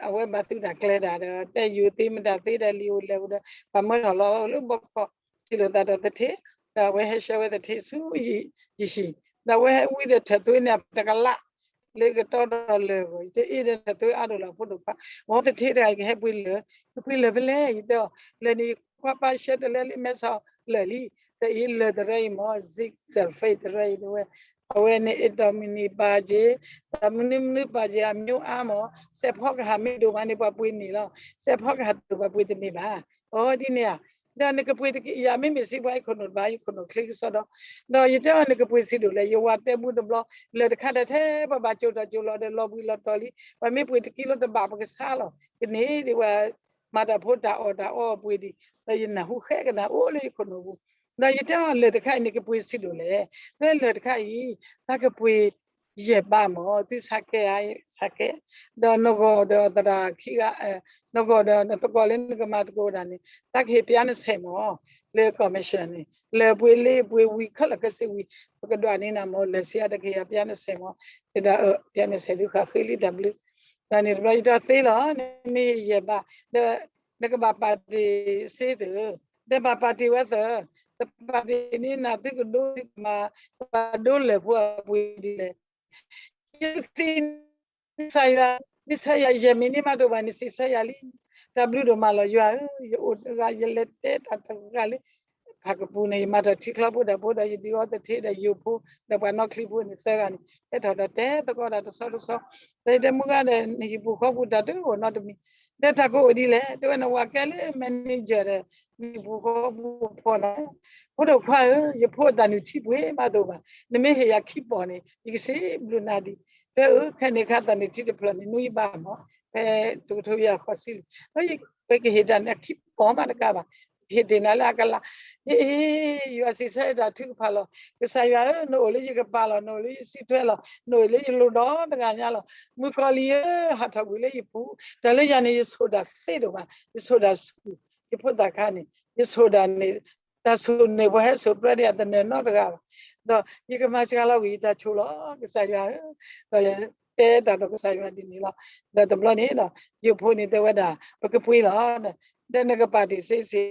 အဝဲဘၣ်သုးတၢ်ကျဲၤတၢ်ဒီး တဲယိၤသ့မတၤသ့ဒီး လံာ်အိၣ်လဲၢ်အိၣ်ဒီး ပှၤမၢထီၣ်လီၤလၢဘီကီး, ထံၣ်လိာ်သးဒီးသထ့, ဒီးအဝဲဟဲဆှၢဝဲသထ့ဆူယဟံၣ်, ဒီးအဝဲဟဲဝံဒီးထၢၣ်သွ့န့ၢ်အတကလး လၢကတီဒီးလၢၢ်အဂီၢ်, ယတအ့ၣ်ဒီးထၢၣ်သွ့အါဒိၣ်လီၤဖိဒိၣ်ခွါ, မ်သထ့တဂၤအံၤကဟဲပှ့ၤလၢၢ်, ကပှ့ၤလၢၢ်ဖဲလဲၣ် ယတဲအီၤ, လၢၢ်န့ၣ်ယဖိခွါပၢ်ဆှၢတလၢလံ မဲဆီးလၢၢ်လံ, ဒီးအံၤလၢၢ်တရၢအံၤမ့ၢ် zinc sulphate တရၢအံၤတဲဝဲ, အဝဲန့ၣ် အ့ၣ်တီၢ်မုၢ်နံၤပာ်က့ၤ, ဒီးမနုၤမနုၤပာ်က့ၤ အမျိုးအါမး, စဲးဖီကဟၣ်မ့ၢ်ဒိၣ်မးန့ၣ် ပှၤပှ့ၤန့ၢ်လီၤ, စဲးဖီကဟၣ်တဒိၣ်ပှၤပှ့ၤတန့ၢ်ဘၣ်, အီၤဒ်န့ၣ်ဧါ. ဒီးနကပှ့ၤတက့ၢ် ယၤမ့မ့ၢ်စံးပှၤ ယခိၣ်နူာ်တဘၣ် ယခိၣ်နူာ်ချ့ကစီဒီ, ဒီးယတဲအီၤ နကပှ့ၤဆံးဒိၣ်လဲၣ်, ယဝၤတဲဘူးတဘျီ, လၢၢ်တခါဒီးထဲပှၤဘၣ်ကၠိၣ်ထီၣ်ကၠိၣ်လီၤဒီးလီၤဘှံးလီၤတီၤလံ, ပှၤမ့ၢ်ပှ့ၤတကံလိတဘၣ်ပကဆါလီၤ, ကန့ၢ်ဒံးဝဲ မၤတၢ်ဖိတၢ်အီၣ်တၢ်အီအပှ့ၤဒံး, ဒီးယနၢ်ဟူဃဲကနၣ်အိၣ်လၢယခိၣ်နူာ်ပူၤ, ဒီးယတဲအီၤလၢၢ်တခါအံၤ နကပှ့ၤဆံးဒိၣ်လဲၣ်, ဖဲလၢၢ်တခါအံၤ တၢ်ကပှ့ၤယဲၢ်ဘးမး သုဆါကဲဆါကဲ, ဒီးနဂီၢ်ဒီးသရၣ်ခံဂၤ, နဂီၢ်ဒီးနသကိးလၢနကမၤသကိးဒၣ်န့ၣ် တၢ်ကဟ့ၣ်ပျါနဆဲးမး, လၢ commission န့ၣ် လၢပှ့ၤလ့ပှ့ၤဝံၤခဲလၢာ်ခဲဆ့ဝံၤ ပကဒွးန့ၢ်နၤမး လၢၢ်ဆံးအါတက့ၢ် ယပျါနဆဲးမး, ဒီးပျါနဆဲးဒုးဃာ်ဃ့လံတၢ်ဘျုး, ဒီးန့ၣ်တဘျီယတဲသ့လီၤ, နမ့ၢ်ယဲၢ်ဘး, ဒီး နကဘၣ်ပာ်တ့ၢ်စ့သၢ, ဒီးဘၣ်ပာ်တ့ၢ်ဝဲသၢ, တပာ်တ့ၢ်န့ၢ်နၤသုကဒိကမၤ, ပှၤဒိလၢၢ်ဖိအပှ့ၤဒ်လဲၣ် ယသ့ၣ်ညါ ကစၢ်ယွၤ, မ့ၢ်ဆၢယၤယဲၢ်မံၤန့ၣ်မးတအိၣ်ဘၣ်န့ၣ် စံးဆၢယၤလံ, တၢ်ဘျုးဒိၣ်မးလီၤယွၤဧၢ, ယအိၣ်တဂၤ ယလဲၤတဲတၢ်တဂၤလၢ ဖးကပူၤန့ၣ် ယမၤတၢ်ထံချီဖိတၢ်ဖိဒီး ယဒုးအီသထ့ဒီးယိၤဖိ ဒီးပှၤနီၣ်ချံဖိန့ၣ်သၢဂၤန့ၣ် ဟဲထီၣ်ဒီးတဲသကိးတၢ်တဆီတဆီ, ဒီးယတဲမုၢ်ဂၤဒီး နဟံၣ်ပူၤဃီပူၤတၢ်တအိၣ်နီတမံၤ, ဒီးတၢ်ကအိၣ်ဒ်လဲၣ်, တဲဝဲနဝၤကဲလၢ manager ဒီး နဟံၣ်ပူၤဃီပူၤဖီၣ်နၤ ဖိဒိၣ်ခွါဧၢ, ယဖိအသးနုၢ်ထံပှ့ၤမးတအိၣ်ဘၣ်, နမ့ၢ်ဟ့ၣ်ယၤခံပီၢ်န့ၣ် ယကစံးဘျုးနၤဒံး, တဲအၢ ခဲန့ၣ်ခါသးနုၢ်ထံတဖျၢၣ်န့ၣ် နွံဘးမး, ဖဲတကထိယၤဃီဆံလံ, ဒီးယကဟ့ၣ်တၢ်န့ၣ်အခံပီၢ်မးတကးဘၣ်, ဟ့ၣ်တ့ၢ်နၤလၢအကလး, ယအ့ၣ် ယွၤစံးဆၢတၢ်ထုကဖၣ်လီၤ, ကစၢ်ယွၤဧၢ, နအိၣ်လၢယကပၤလီၤ, နအိၣ်လၢယစုထွဲလီၤ, နအိၣ်လၢယလိၤဒီတဂၤညါလီၤ, မုၣ်ကီၤလံၢ်ဧၢ, ဟးထီၣ်ကွံာ်လၢယပူၤ, တၢ်လၢယၤန့ၣ် ယဆိၣ်တၢ်သ့ဒိၣ်ဘၣ်, ယဆိၣ်တၢ်ဆူၣ် ယဖိသၣ်ခါန့ၣ် ယဆိၣ်ဒၣ်န့ၣ် တၢ်ဆိၣ်န့ၣ် ပှၤဟဲဆိၣ်ပြၢတယၤတနၢၤနီတဂၤဘၣ်. ဒီးယကမၤစှၤလီၤကွံာ်ယတၢ်ဆိၣ်လီၤ ကစၢ်ယွၤဧၢ, ဒီးယတဲတၢ်ဒီးကစၢ်ယွၤဒ်န့ၣ်လီၤ. ဒီးတဘျီန့ၣ်ဒီး ယဖိန့ၣ်တဲဝဲဒၣ် ပကပှ့ၤလီၤ, ဒီးနကပာ်တ့ၢ်စ့စ့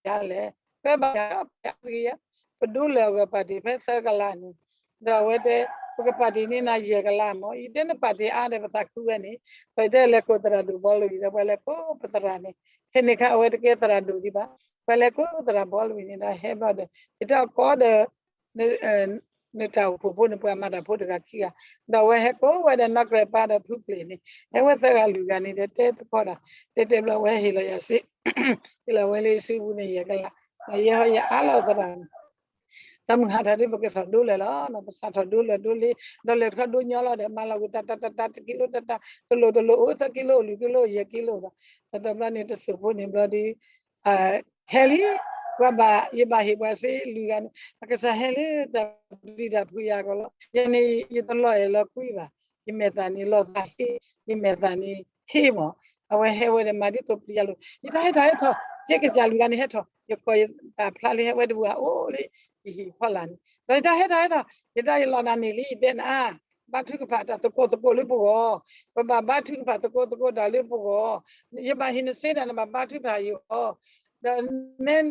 ယၤလဲၣ်, ပဘၣ်ယၤပယၤဂ့ၤယၤ, ပဒိလၢအဂၤပာ်တ့ၢ်ဖဲသၢကလးန့ၣ်, ဒီးအဝဲတဲ ပကပာ်တ့ၢ်န့ၢ်နၤယဲၢ်ကလးမၢ်, ယတဲနပာ်တ့ၢ်အါဒီးပသးခုဝဲန့ၣ်, ဒီးယတဲလဲၤကိးသရၣ်ဒိၣ်ဘီလဝံၤဒီး ပှၤလဲၤကိးပသရၣ်န့ၣ်, ခဲန့ၣ်ခါအဝဲတကဲသရၣ်ဒိၣ်ဒံးဘၣ်, ပှၤလဲၤကိးသရၣ်ဘီလဝံၤန့ၣ်ဒီးဟဲဘျီဒီး ယတဲအကီဒီး နတၢ်အိၣ်ဖှိၣ်ဖိန့ၣ် ပှၤမၤတၢ်ဖိတဂၤခံဂၤ, ဒီးအဝဲဟဲကိးဝဲဒီးနီၢ်ကြဲးပၢ်ဒီးဖုပျ့ၤန့ၣ်, ဟဲဝဲသၢဂၤလွံၢ်ဂၤန့ၣ်ဒီး တဲသကိးတၢ်, တဲတဲဘျီဝဲဟ့ၣ်လီၤယၤစ့, ဟ့ၣ်လီၤဝဲလၢစုပူၤန့ၣ်ယဲၢ်ကလး, ဒီးယဲဟီယအါလီၤသရၣ်န့ၣ်, တၢ်မုၢ်ဟါထီၣ်ဒ်ပကစၢ်ဒိလၢာ်လီၤ, ပစးထီၣ်ဒိလၢာ်ဒိလ့, ဒီးလဲၤတခီဒိညီလီၤဒီး မၤလီၤကွံာ်တၢ်တၢ်တၢ်တၢ် တကံလိတၢ်တၢ် တလိၣ်တလိၣ် အိၣ်သၢကံလိ လွံၢ်ကံလိ ယဲၢ်ကံလိဒီး, ဒီးတဘျီန့ၣ်တစိၢ်ဖိန့ၣ်ဘျီဒီး ဟဲလံ, ပှၤဘၣ် ယဘၣ်ဟ့ၣ်ပှၤစ့လွံၢ်ဂၤန့ၣ် အကစၢ်ဟဲလၢတၢ်ပျံၤတၢ်ဖုးယၤအဂီၢ်လီၤ. ယၤန့ၣ် ယတလီၤအဲၣ်လီၤကွံဘၣ်, ယမဲာ်သၣ်န့ၣ်လီၤသးဟ့, ယမဲာ်သၣ်န့ၣ်ဟ့မၢ်, အဝဲဟဲဝဲဒီးမၤဒ်သိးပျံၤယၤလိၤ, ယတၢ်ဟဲထီၣ်ဟဲထီၣ်, စ့ကစၢ်လွံၢ်ဂၤန့ၣ်ဟဲထီၣ်, ယကိးယတၢ်ဖျါလၢဟဲဝဲတဘူၣ်ဧါအိၣ်လၢ ယဟံၣ်ဖီလာ်န့ၣ်, ဒီးယတၢ်ဟဲထီၣ်ဟဲထီၣ်, ယတၢ်ယလီၤနၤန့ၣ်လံ ယတဲနၤ ဘါထုကဖၣ်တၢ်သကိးသကိးလၢပဂီၢ်, ပဘၣ်ဘါထုကဖၣ်သကိးသကိးတၢ်လၢပဂီၢ်, ယဘၣ်ဟ့ၣ်နစ့ဒီးနဘၣ်ဘါထုကဖၣ်ယဂီၢ်, ဒီးမ့ၢ်န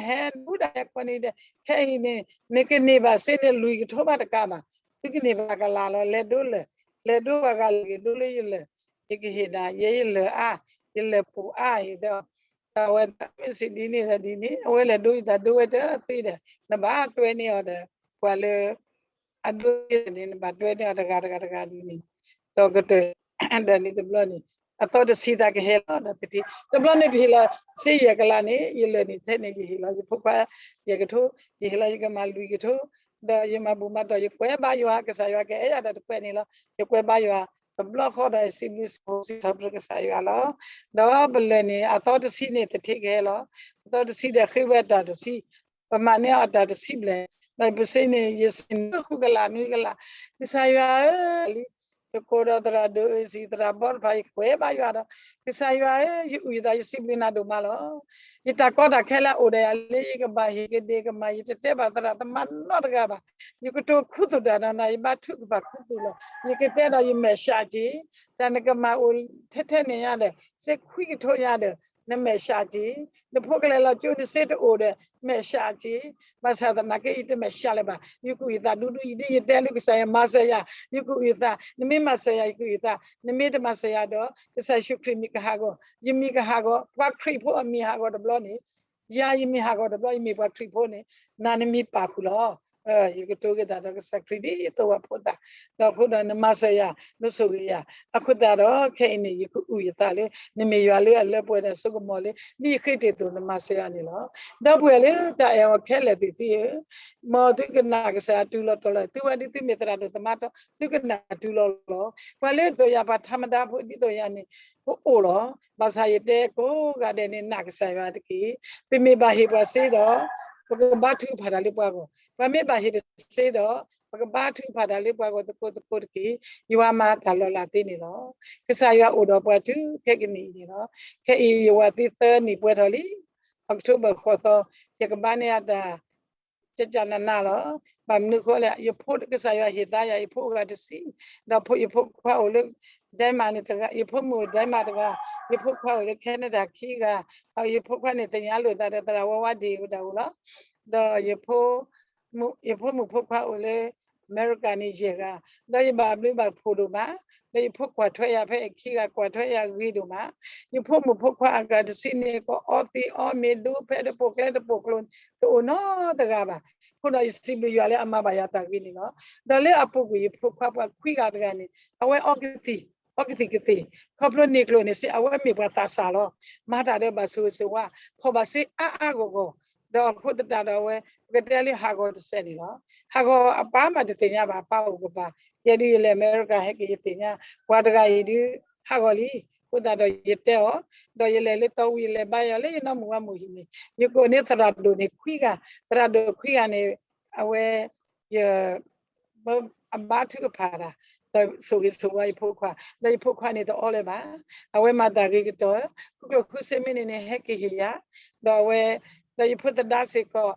ဟဲဘူးဒၣ်ဟဲခီန့ၣ်ဒီး ခဲအံၤန့ၣ် နကန့ၢ်ဘၣ်စ့န့ၣ်လွံၢ်ကထိဘၣ်တကးဘၣ်, သုကန့ၢ်ဘၣ်ကလးလီၤ လဲၤဒိလၢာ်, လဲၤဒိပှၤဂၤလၢာ်ဂ့ၤဒိလၢယလၢာ်, ယကဟ့ၣ်နၤ ယဲယလၢာ်အါ, ယလၢာ်ပူၤအါအံၤဒီး ဒီးအဝဲမ့ၢ်စံးဒ်န့ၣ်ဒီးဒ်န့ၣ် အဝဲလဲၤဒိယတၢ်ဒိဝဲတသ့ဒီး နဘၣ်တွဲန့ၢ်အီၤဒီး ပှၤလၢ အဒိန့ၣ် နဘၣ်တွဲန့ၢ်အီၤတဂၤတဂၤတဂၤဒ်န့ၣ်, ဒီးကတၢၢ် ဒီးန့ၣ်တဘျီန့ၣ် အသီတဆံသးကဟဲလီၤ ဒီးသထ့ တဘျီန့ၣ်ပဟ့ၣ်လီၤ စ့ယဲၢ်ကလးန့ၣ် ယလၢာ်န့ၣ်ထဲန့ၣ် ယဟ့ၣ်လီၤယဖိခွါ ယဲၢ်ကထိ, ယဟ့ၣ်လီၤယကမၢ်လွံၢ်ကထိ, ဒီးယမၤဘူၣ်မၤတီၢ် ယကွဲးဘါယွၤ ကစၢ်ယွၤကအဲၣ်ယၤဒီးတကွဲးန့ၣ်လီၤ. ယကွဲးဘါယွၤ တဘျီဃီဒီးယစံးဘျုးစံးဖှိၣ်စံးထီၣ်ပတြၢၤကစၢ်ယွၤလီၤ. ဒီးပလၢာ်န့ၣ် အသီတဆံန့ၣ်သထ့ကဟဲလီၤ. အသီတဆံဒီးဃ့ဝဲတၢ်တဆံ ပမၤန့ၢ်အီၤတၢ်တဆံဘျဲၣ်, ဒီးပစ့န့ၣ် ယစ့န့ၣ်ဃုကလးနွံကလး, ကစၢ်ယွၤဧၢ, လံ ယကိးဒီးသရၣ်ဒိၣ်အုၣ်စံး သရၣ်ဘီတဖၣ် ယကွဲးဘါယွၤဒီး ကစၢ်ယွၤဧၢ, ယအုၣ်ယသး ယစံးဘျုးနၤဒိၣ်မးလီၤ. ယတၢ်ကီတၢ်ခဲလၢအအိၣ်ဒီးယၤလၢယကဘၣ်ဟ့ၣ်ကဒ့ကမၤ ယတတဲဘၣ်သရၣ်သမါနီတဂၤဘၣ်. ယကတိၤခူသူၣ်တၢ်ဒီးနၤ ယဘါထုကဖၣ်ခူသူၣ်လီၤ. ယကတဲဒီးယမဲာ်ဆှးက့ၤ, တၢ်နကမၤအိၣ်ထဲထဲန့ၣ်ညါဒီး စ့ခွံကထိညါဒီး နမဲာ်ဆှးက့ၤ, နဖိကလဲၤလီၤကၠိ နစ့တအိၣ်ဒီး မဲာ်ဆှးက့ၤ, ဘၣ်ဆၣ်သနာ်က့ ယတမဲာ်ဆှးလၢၤဘၣ်. ယကအုၣ်ယသးဒူဒူ ယဒ်ယတဲလၢကစၢ်ယွၤမၤစၢၤယၤ, ယကအုၣ်ယသး, နမ့ၢ်မၤစၢၤယၤ ယကအုၣ်ယသး, နမ့ၢ်တမၤစၢၤယၤဒီး ကစၢ်ယ့ၣ်ၡူးခရံာ်မံၤကဟးဂီၤ, ယမံၤကဟးဂီၤ, ပှၤခရံာ်ဖိအမံၤဟးဂီၤတဘျီန့ၣ် ယၤယမံၤဟးဂီၤတဘျီ ယမ့ၢ်ပှၤခရံာ်ဖိန့ၣ် နၤနမံၤပာ်ဃုာ်လီၤ. ယကတိၤက့ၤတၢ်ဒီးကစၢ်ခရံာ်ဒ်သိးပှၤဖိသၣ်, ဒီးအဃိဒီးနမၤစၢၤယၤ, နဆိၣ်ဂ့ၤယၤ, အဃိသတးဒီး ခဲအံၤန့ၣ် ယကအုၣ်ယသးလၢ နမ့ၢ်ယွၤလၢအလၢပှဲၤဒီးစိကမီၤလၢ ဒ်ယဃ့တ့ၢ်အသိး နမၤစၢၤယၤန့ၣ်လီၤ. ဒီပုၢ်ဝဲၢ်လၢတၢ်အဲၣ်အီၤခဲလၢာ်သ့ၣ်သုဧၢ, မ်သုကနာ်ကစၢ်ယွၤတုၤလီၤတီၤလီၤ, သုဝဲဒ်သုမ့ၢ်သရၣ်ဒိၣ်သမါတီ သုကနာ်တုၤလီၤလီၤ. ပှၤလၢဒ်သိးယၤ ပှၤထးမဒါဖိဒ်သိးယၤန့ၣ် ကအိၣ်လီၤ. ဘၣ်ဆၣ်ယတဲကိးဂၤဒဲးန့ၣ် နာ်ကစၢ်ယွၤတက့ၢ်. ပမ့ၢ်ဘၣ်ဟ့ၣ်ပှၤစ့ဒီး ပကဘါထုကဖၣ်တၢ်လၢပှၤဂီၢ်, ပှၤမ့ၢ်ဘၣ်ဟ့ၣ်ပစ့ဒီး ပကဘါထုကဖၣ်တၢ်လၢပှၤဂီၢ်သကိးသကိးတက့ၢ်. ယွၤမၤတၢ်လီၤလးသ့န့ၣ်လီၤ. ကစၢ်ယွၤအိၣ်ဒီးပှၤတုၤခဲကနံၣ်အံၤန့ၣ်လီၤ. ခဲအံၤယဝၤသ့သၢနံၣ်ပှဲၤထီၣ်လံ, October ဃိးသီ, ယကဘါန့ၢ်အတၢ် ကကနနလီၤ. ဘၣ်မနုၤဃိလဲၣ်, ယဖိကစၢ်ယွၤဟ့ၣ်သါယၤ ယဖိအဂၤတဆံ, ဒီးယဖိခွါအိၣ်လၢ Denmark န့ၣ်တဂၤ, ယဖိမုၣ် Denmark တဂၤ, ယဖိခွါအိၣ်လၢ Canada ခံဂၤ, ဒီးယဖိခွါန့ၣ်သ့ၣ်ညါလိာ်သးဒီးသရၣ်ဝါဝါဒ့ၣ်ဝဲဒၣ်အိၣ်လီၤ. ဒီးယဖိမုၣ်ဖိခွါအိၣ်လၢ အမဲရကၤန့ၣ်ယဲၢ်ဂၤ, ဒီးယဘၣ်ဘျုးဘၣ်ဖှိၣ်ဒိၣ်မး, ဒီးယဖိကွၢ်ထွဲယၤဖဲအခံဂၤ ကွၢ်ထွဲယၤဂ့ၤဒိၣ်မး. ယဖိမုၣ်ဖိခွါအဂၤတဆံန့ၣ် ကအီသံးအီမ့ၤဒိဖဲတပိာ်ကျဲတပိာ်ကျိၤန့ၣ် တအိၣ်နီတဂၤဘၣ်. အဃိဒီးယစံးဘျုးယွၤလၢအမၤဘၣ်ယၤတၢ်ဂ့ၤန့ၣ်လီၤ. ဒီးလၢအပူၤကွံာ်ယဖိခွါပှၤခွံဂၤတဂၤန့ၣ် အဝဲအီကသံၣ်, အီကသံၣ်ကသ့ၣ်, ခီဖျိန့ၢ်ကျိာ်န့ၣ်စ့ၢ် အဝဲမ့ၢ်ပှၤသးစၢ်လီၤ. မၤတၢ်ဒီးဘၣ်ဆိၣ်ဂ့ၤဆိၣ်ဝါ, ဖီၣ်ဘၣ်စ့အါအါဂီၢ်ဂီၢ်, ဒီးအဃိသတးဒီးအဝဲ ပကတဲလၢဟးဂီၤတစဲးန့ၣ်လီၤ. ဟးဂီၤအပၢ်မးတသ့ၣ်ညါဘၣ် အပၢ်အိၣ်ကပၤ, ယဲဒုးယလဲၤအမဲရကၤ ဟဲက့ၤယသ့ၣ်ညါ, ပှၤတဂၤအံၤဒုး ဟးဂီၤလံ, အဃိသတးဒီးယတဲအီၤ, ဒီးယလဲၤလၢတီဝံၤ ယလဲၤဘါယွၤလၢယနီၢ်မုၣ်ဝၤမုၣ်ဟံၣ်န့ၣ်, ယကိးန့ၢ်သရၣ်ဒိၣ်န့ၣ်ခွံဂၤ, သရၣ်ဒိၣ်ခွံဂၤန့ၣ် အဝဲ ယ အဘါထုကဖၣ်တၢ်, ဒီး ဒီးဆိၣ်ဂ့ၤဆိၣ်ဝါယဖိခွါ, ဒီးယဖိခွါန့ၣ်တအီလၢၤဘၣ်. အဝဲမၤတၢ်ဂ့ၤကတၢၢ်, ဃုကျိၣ်ဃုစ့မ့ၢ်န့ၣ်န့ၣ် ဟဲက့ၤဟ့ၣ်ယၤ, ဒီးအဝဲ, ဒီးယဖိသဒါစ့ၢ်ကီး,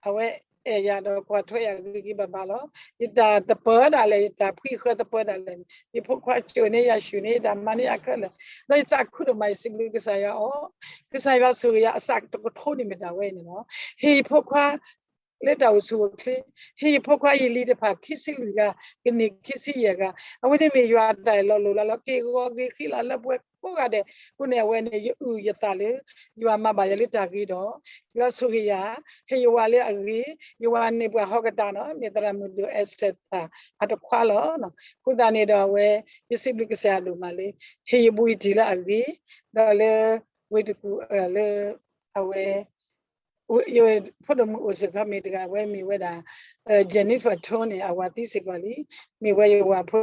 အဝဲအဲၣ်ယၤဒီးကွၢ်ထွဲယၤဂ့ၤဂ့ၤဘၣ်ဘၣ်လီၤ. ယတၢ်သပၢၤဒၣ်လဲာ်, ယတၢ်ဖှံဃၢသပၢၤဒၣ်လဲာ်, ယဖိခွါကိးန့ၢ်ယၤ ဆှၢန့ၢ်ယၤ, တၢ်မၤန့ၢ်ယၤခဲလၢာ်, ဒီးယသးခုဒိၣ်မး, ယစံးဘျုးကစၢ်ယွၤအီၤ, ကစၢ်ယွၤဆိၣ်ဂ့ၤယၤအစးတကထိန့ၣ်မ့ၢ်တၢ်ဝဲအံၤန့ၣ်လီၤ. ဟ့ၣ်ယဖိခွါ လၢတၢ်အိၣ်ဆူၣ်အိၣ်ချ့, ဟ့ၣ်ယဖိခွါယလံၤတဖၣ် ခံဆံလွံၢ်ဂၤ, ကန့ၢ်ခံဆံယဲၢ်ဂၤ, အဝဲန့ၣ်မ့ၢ်ယွၤအတၢ်အၢၣ်လီၤလိၣ်လီၤလီၤ, က့ၢ်ဂီၤဂ့ၤဃံလၤလၢပှဲၤကိးဂၤဒဲး. အဃိန့ၣ် အဝဲန့ၣ် ယအုၣ်ယသးလၢ ယွၤမၤဘၣ်ယၤလၢတၢ်ဂ့ၤဒီး, ယွၤဆိၣ်ဂ့ၤယၤ, ဟ့ၣ်ယဝၤလၢအဂ့ၤ, ယဝၤန့ၢ်ပှၤဟီၣ်ကတၢၢ်နီၤ, မ့ၢ်သရၣ်မုၣ်ဒိၣ် Esther တၢ်အတခွါလီၤ. အဃိသတးန့ၣ်ဒီးအဝဲ, ယစံးဘျုးကစၢ်ယွၤဒိၣ်မးလၢ ဟ့ၣ်ယဘူးယတံၢ်လၢအဂ့ၤ, ဒီးလၢ ဝ့ၢ်တကူၣ်အၢၣ်လၢ အဝဲ ယဖိဒိၣ်မုၣ်အိၣ်စ့ၢ်ကီးမ့ၢ်တဂၤ, အဝဲမ့ၢ်ဝဲဒၣ် Jennifer Tone န့ၣ် အဝၤသံစ့ၢ်ကီးလံ, မ့ၢ်ဝဲယဝၤဖိ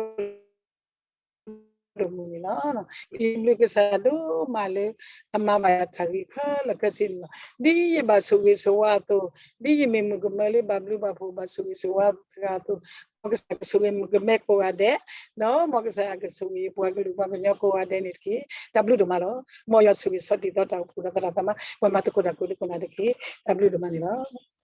ဒိၣ်မုၣ်န့ၣ်လီၤ. ယစံးဘျုးကစၢ်ယွၤဒိၣ်မးလၢ အမၤဘၣ်ယၤတၢ်ဂ့ၤခဲလၢာ်ခဲဆ့န့ၣ်လီၤ. ဒ်ယဘၣ်ဆိၣ်ဂ့ၤဆိၣ်ဝါအသိး, ဒ်ယမ့ၢ်မုၣ်ကမဲလၢဘၣ်ဘျုးဘၣ်ဖှိၣ်ဘၣ်ဆိၣ်ဂ့ၤဆိၣ်ဝါတဂၤအသိး, မ်ကစၢ်ကဆိၣ်ဂ့ၤမုၣ်ကမဲကိးဂၤဒဲး, ဒီးမ်ကစၢ်ယွၤကဆိၣ်ဂ့ၤယပှၤကလုာ်ပှၤကညီကိးဂၤဒဲးန့ၣ်တက့ၢ်. တၢ်ဘျုးဒိၣ်မးလီၤ. မ်ယွၤဆိၣ်ဂ့ၤဆီၣ်တံၢ်သီတၢ်အိၣ်ဖှိၣ်ဒီးသရၣ်သမါ ပှၤမၤသကိးတၢ်ကိးဒဲးကိးဂၤဒဲးတက့ၢ်. တၢ်ဘျုးဒိၣ်မးန့ၣ်လီၤ.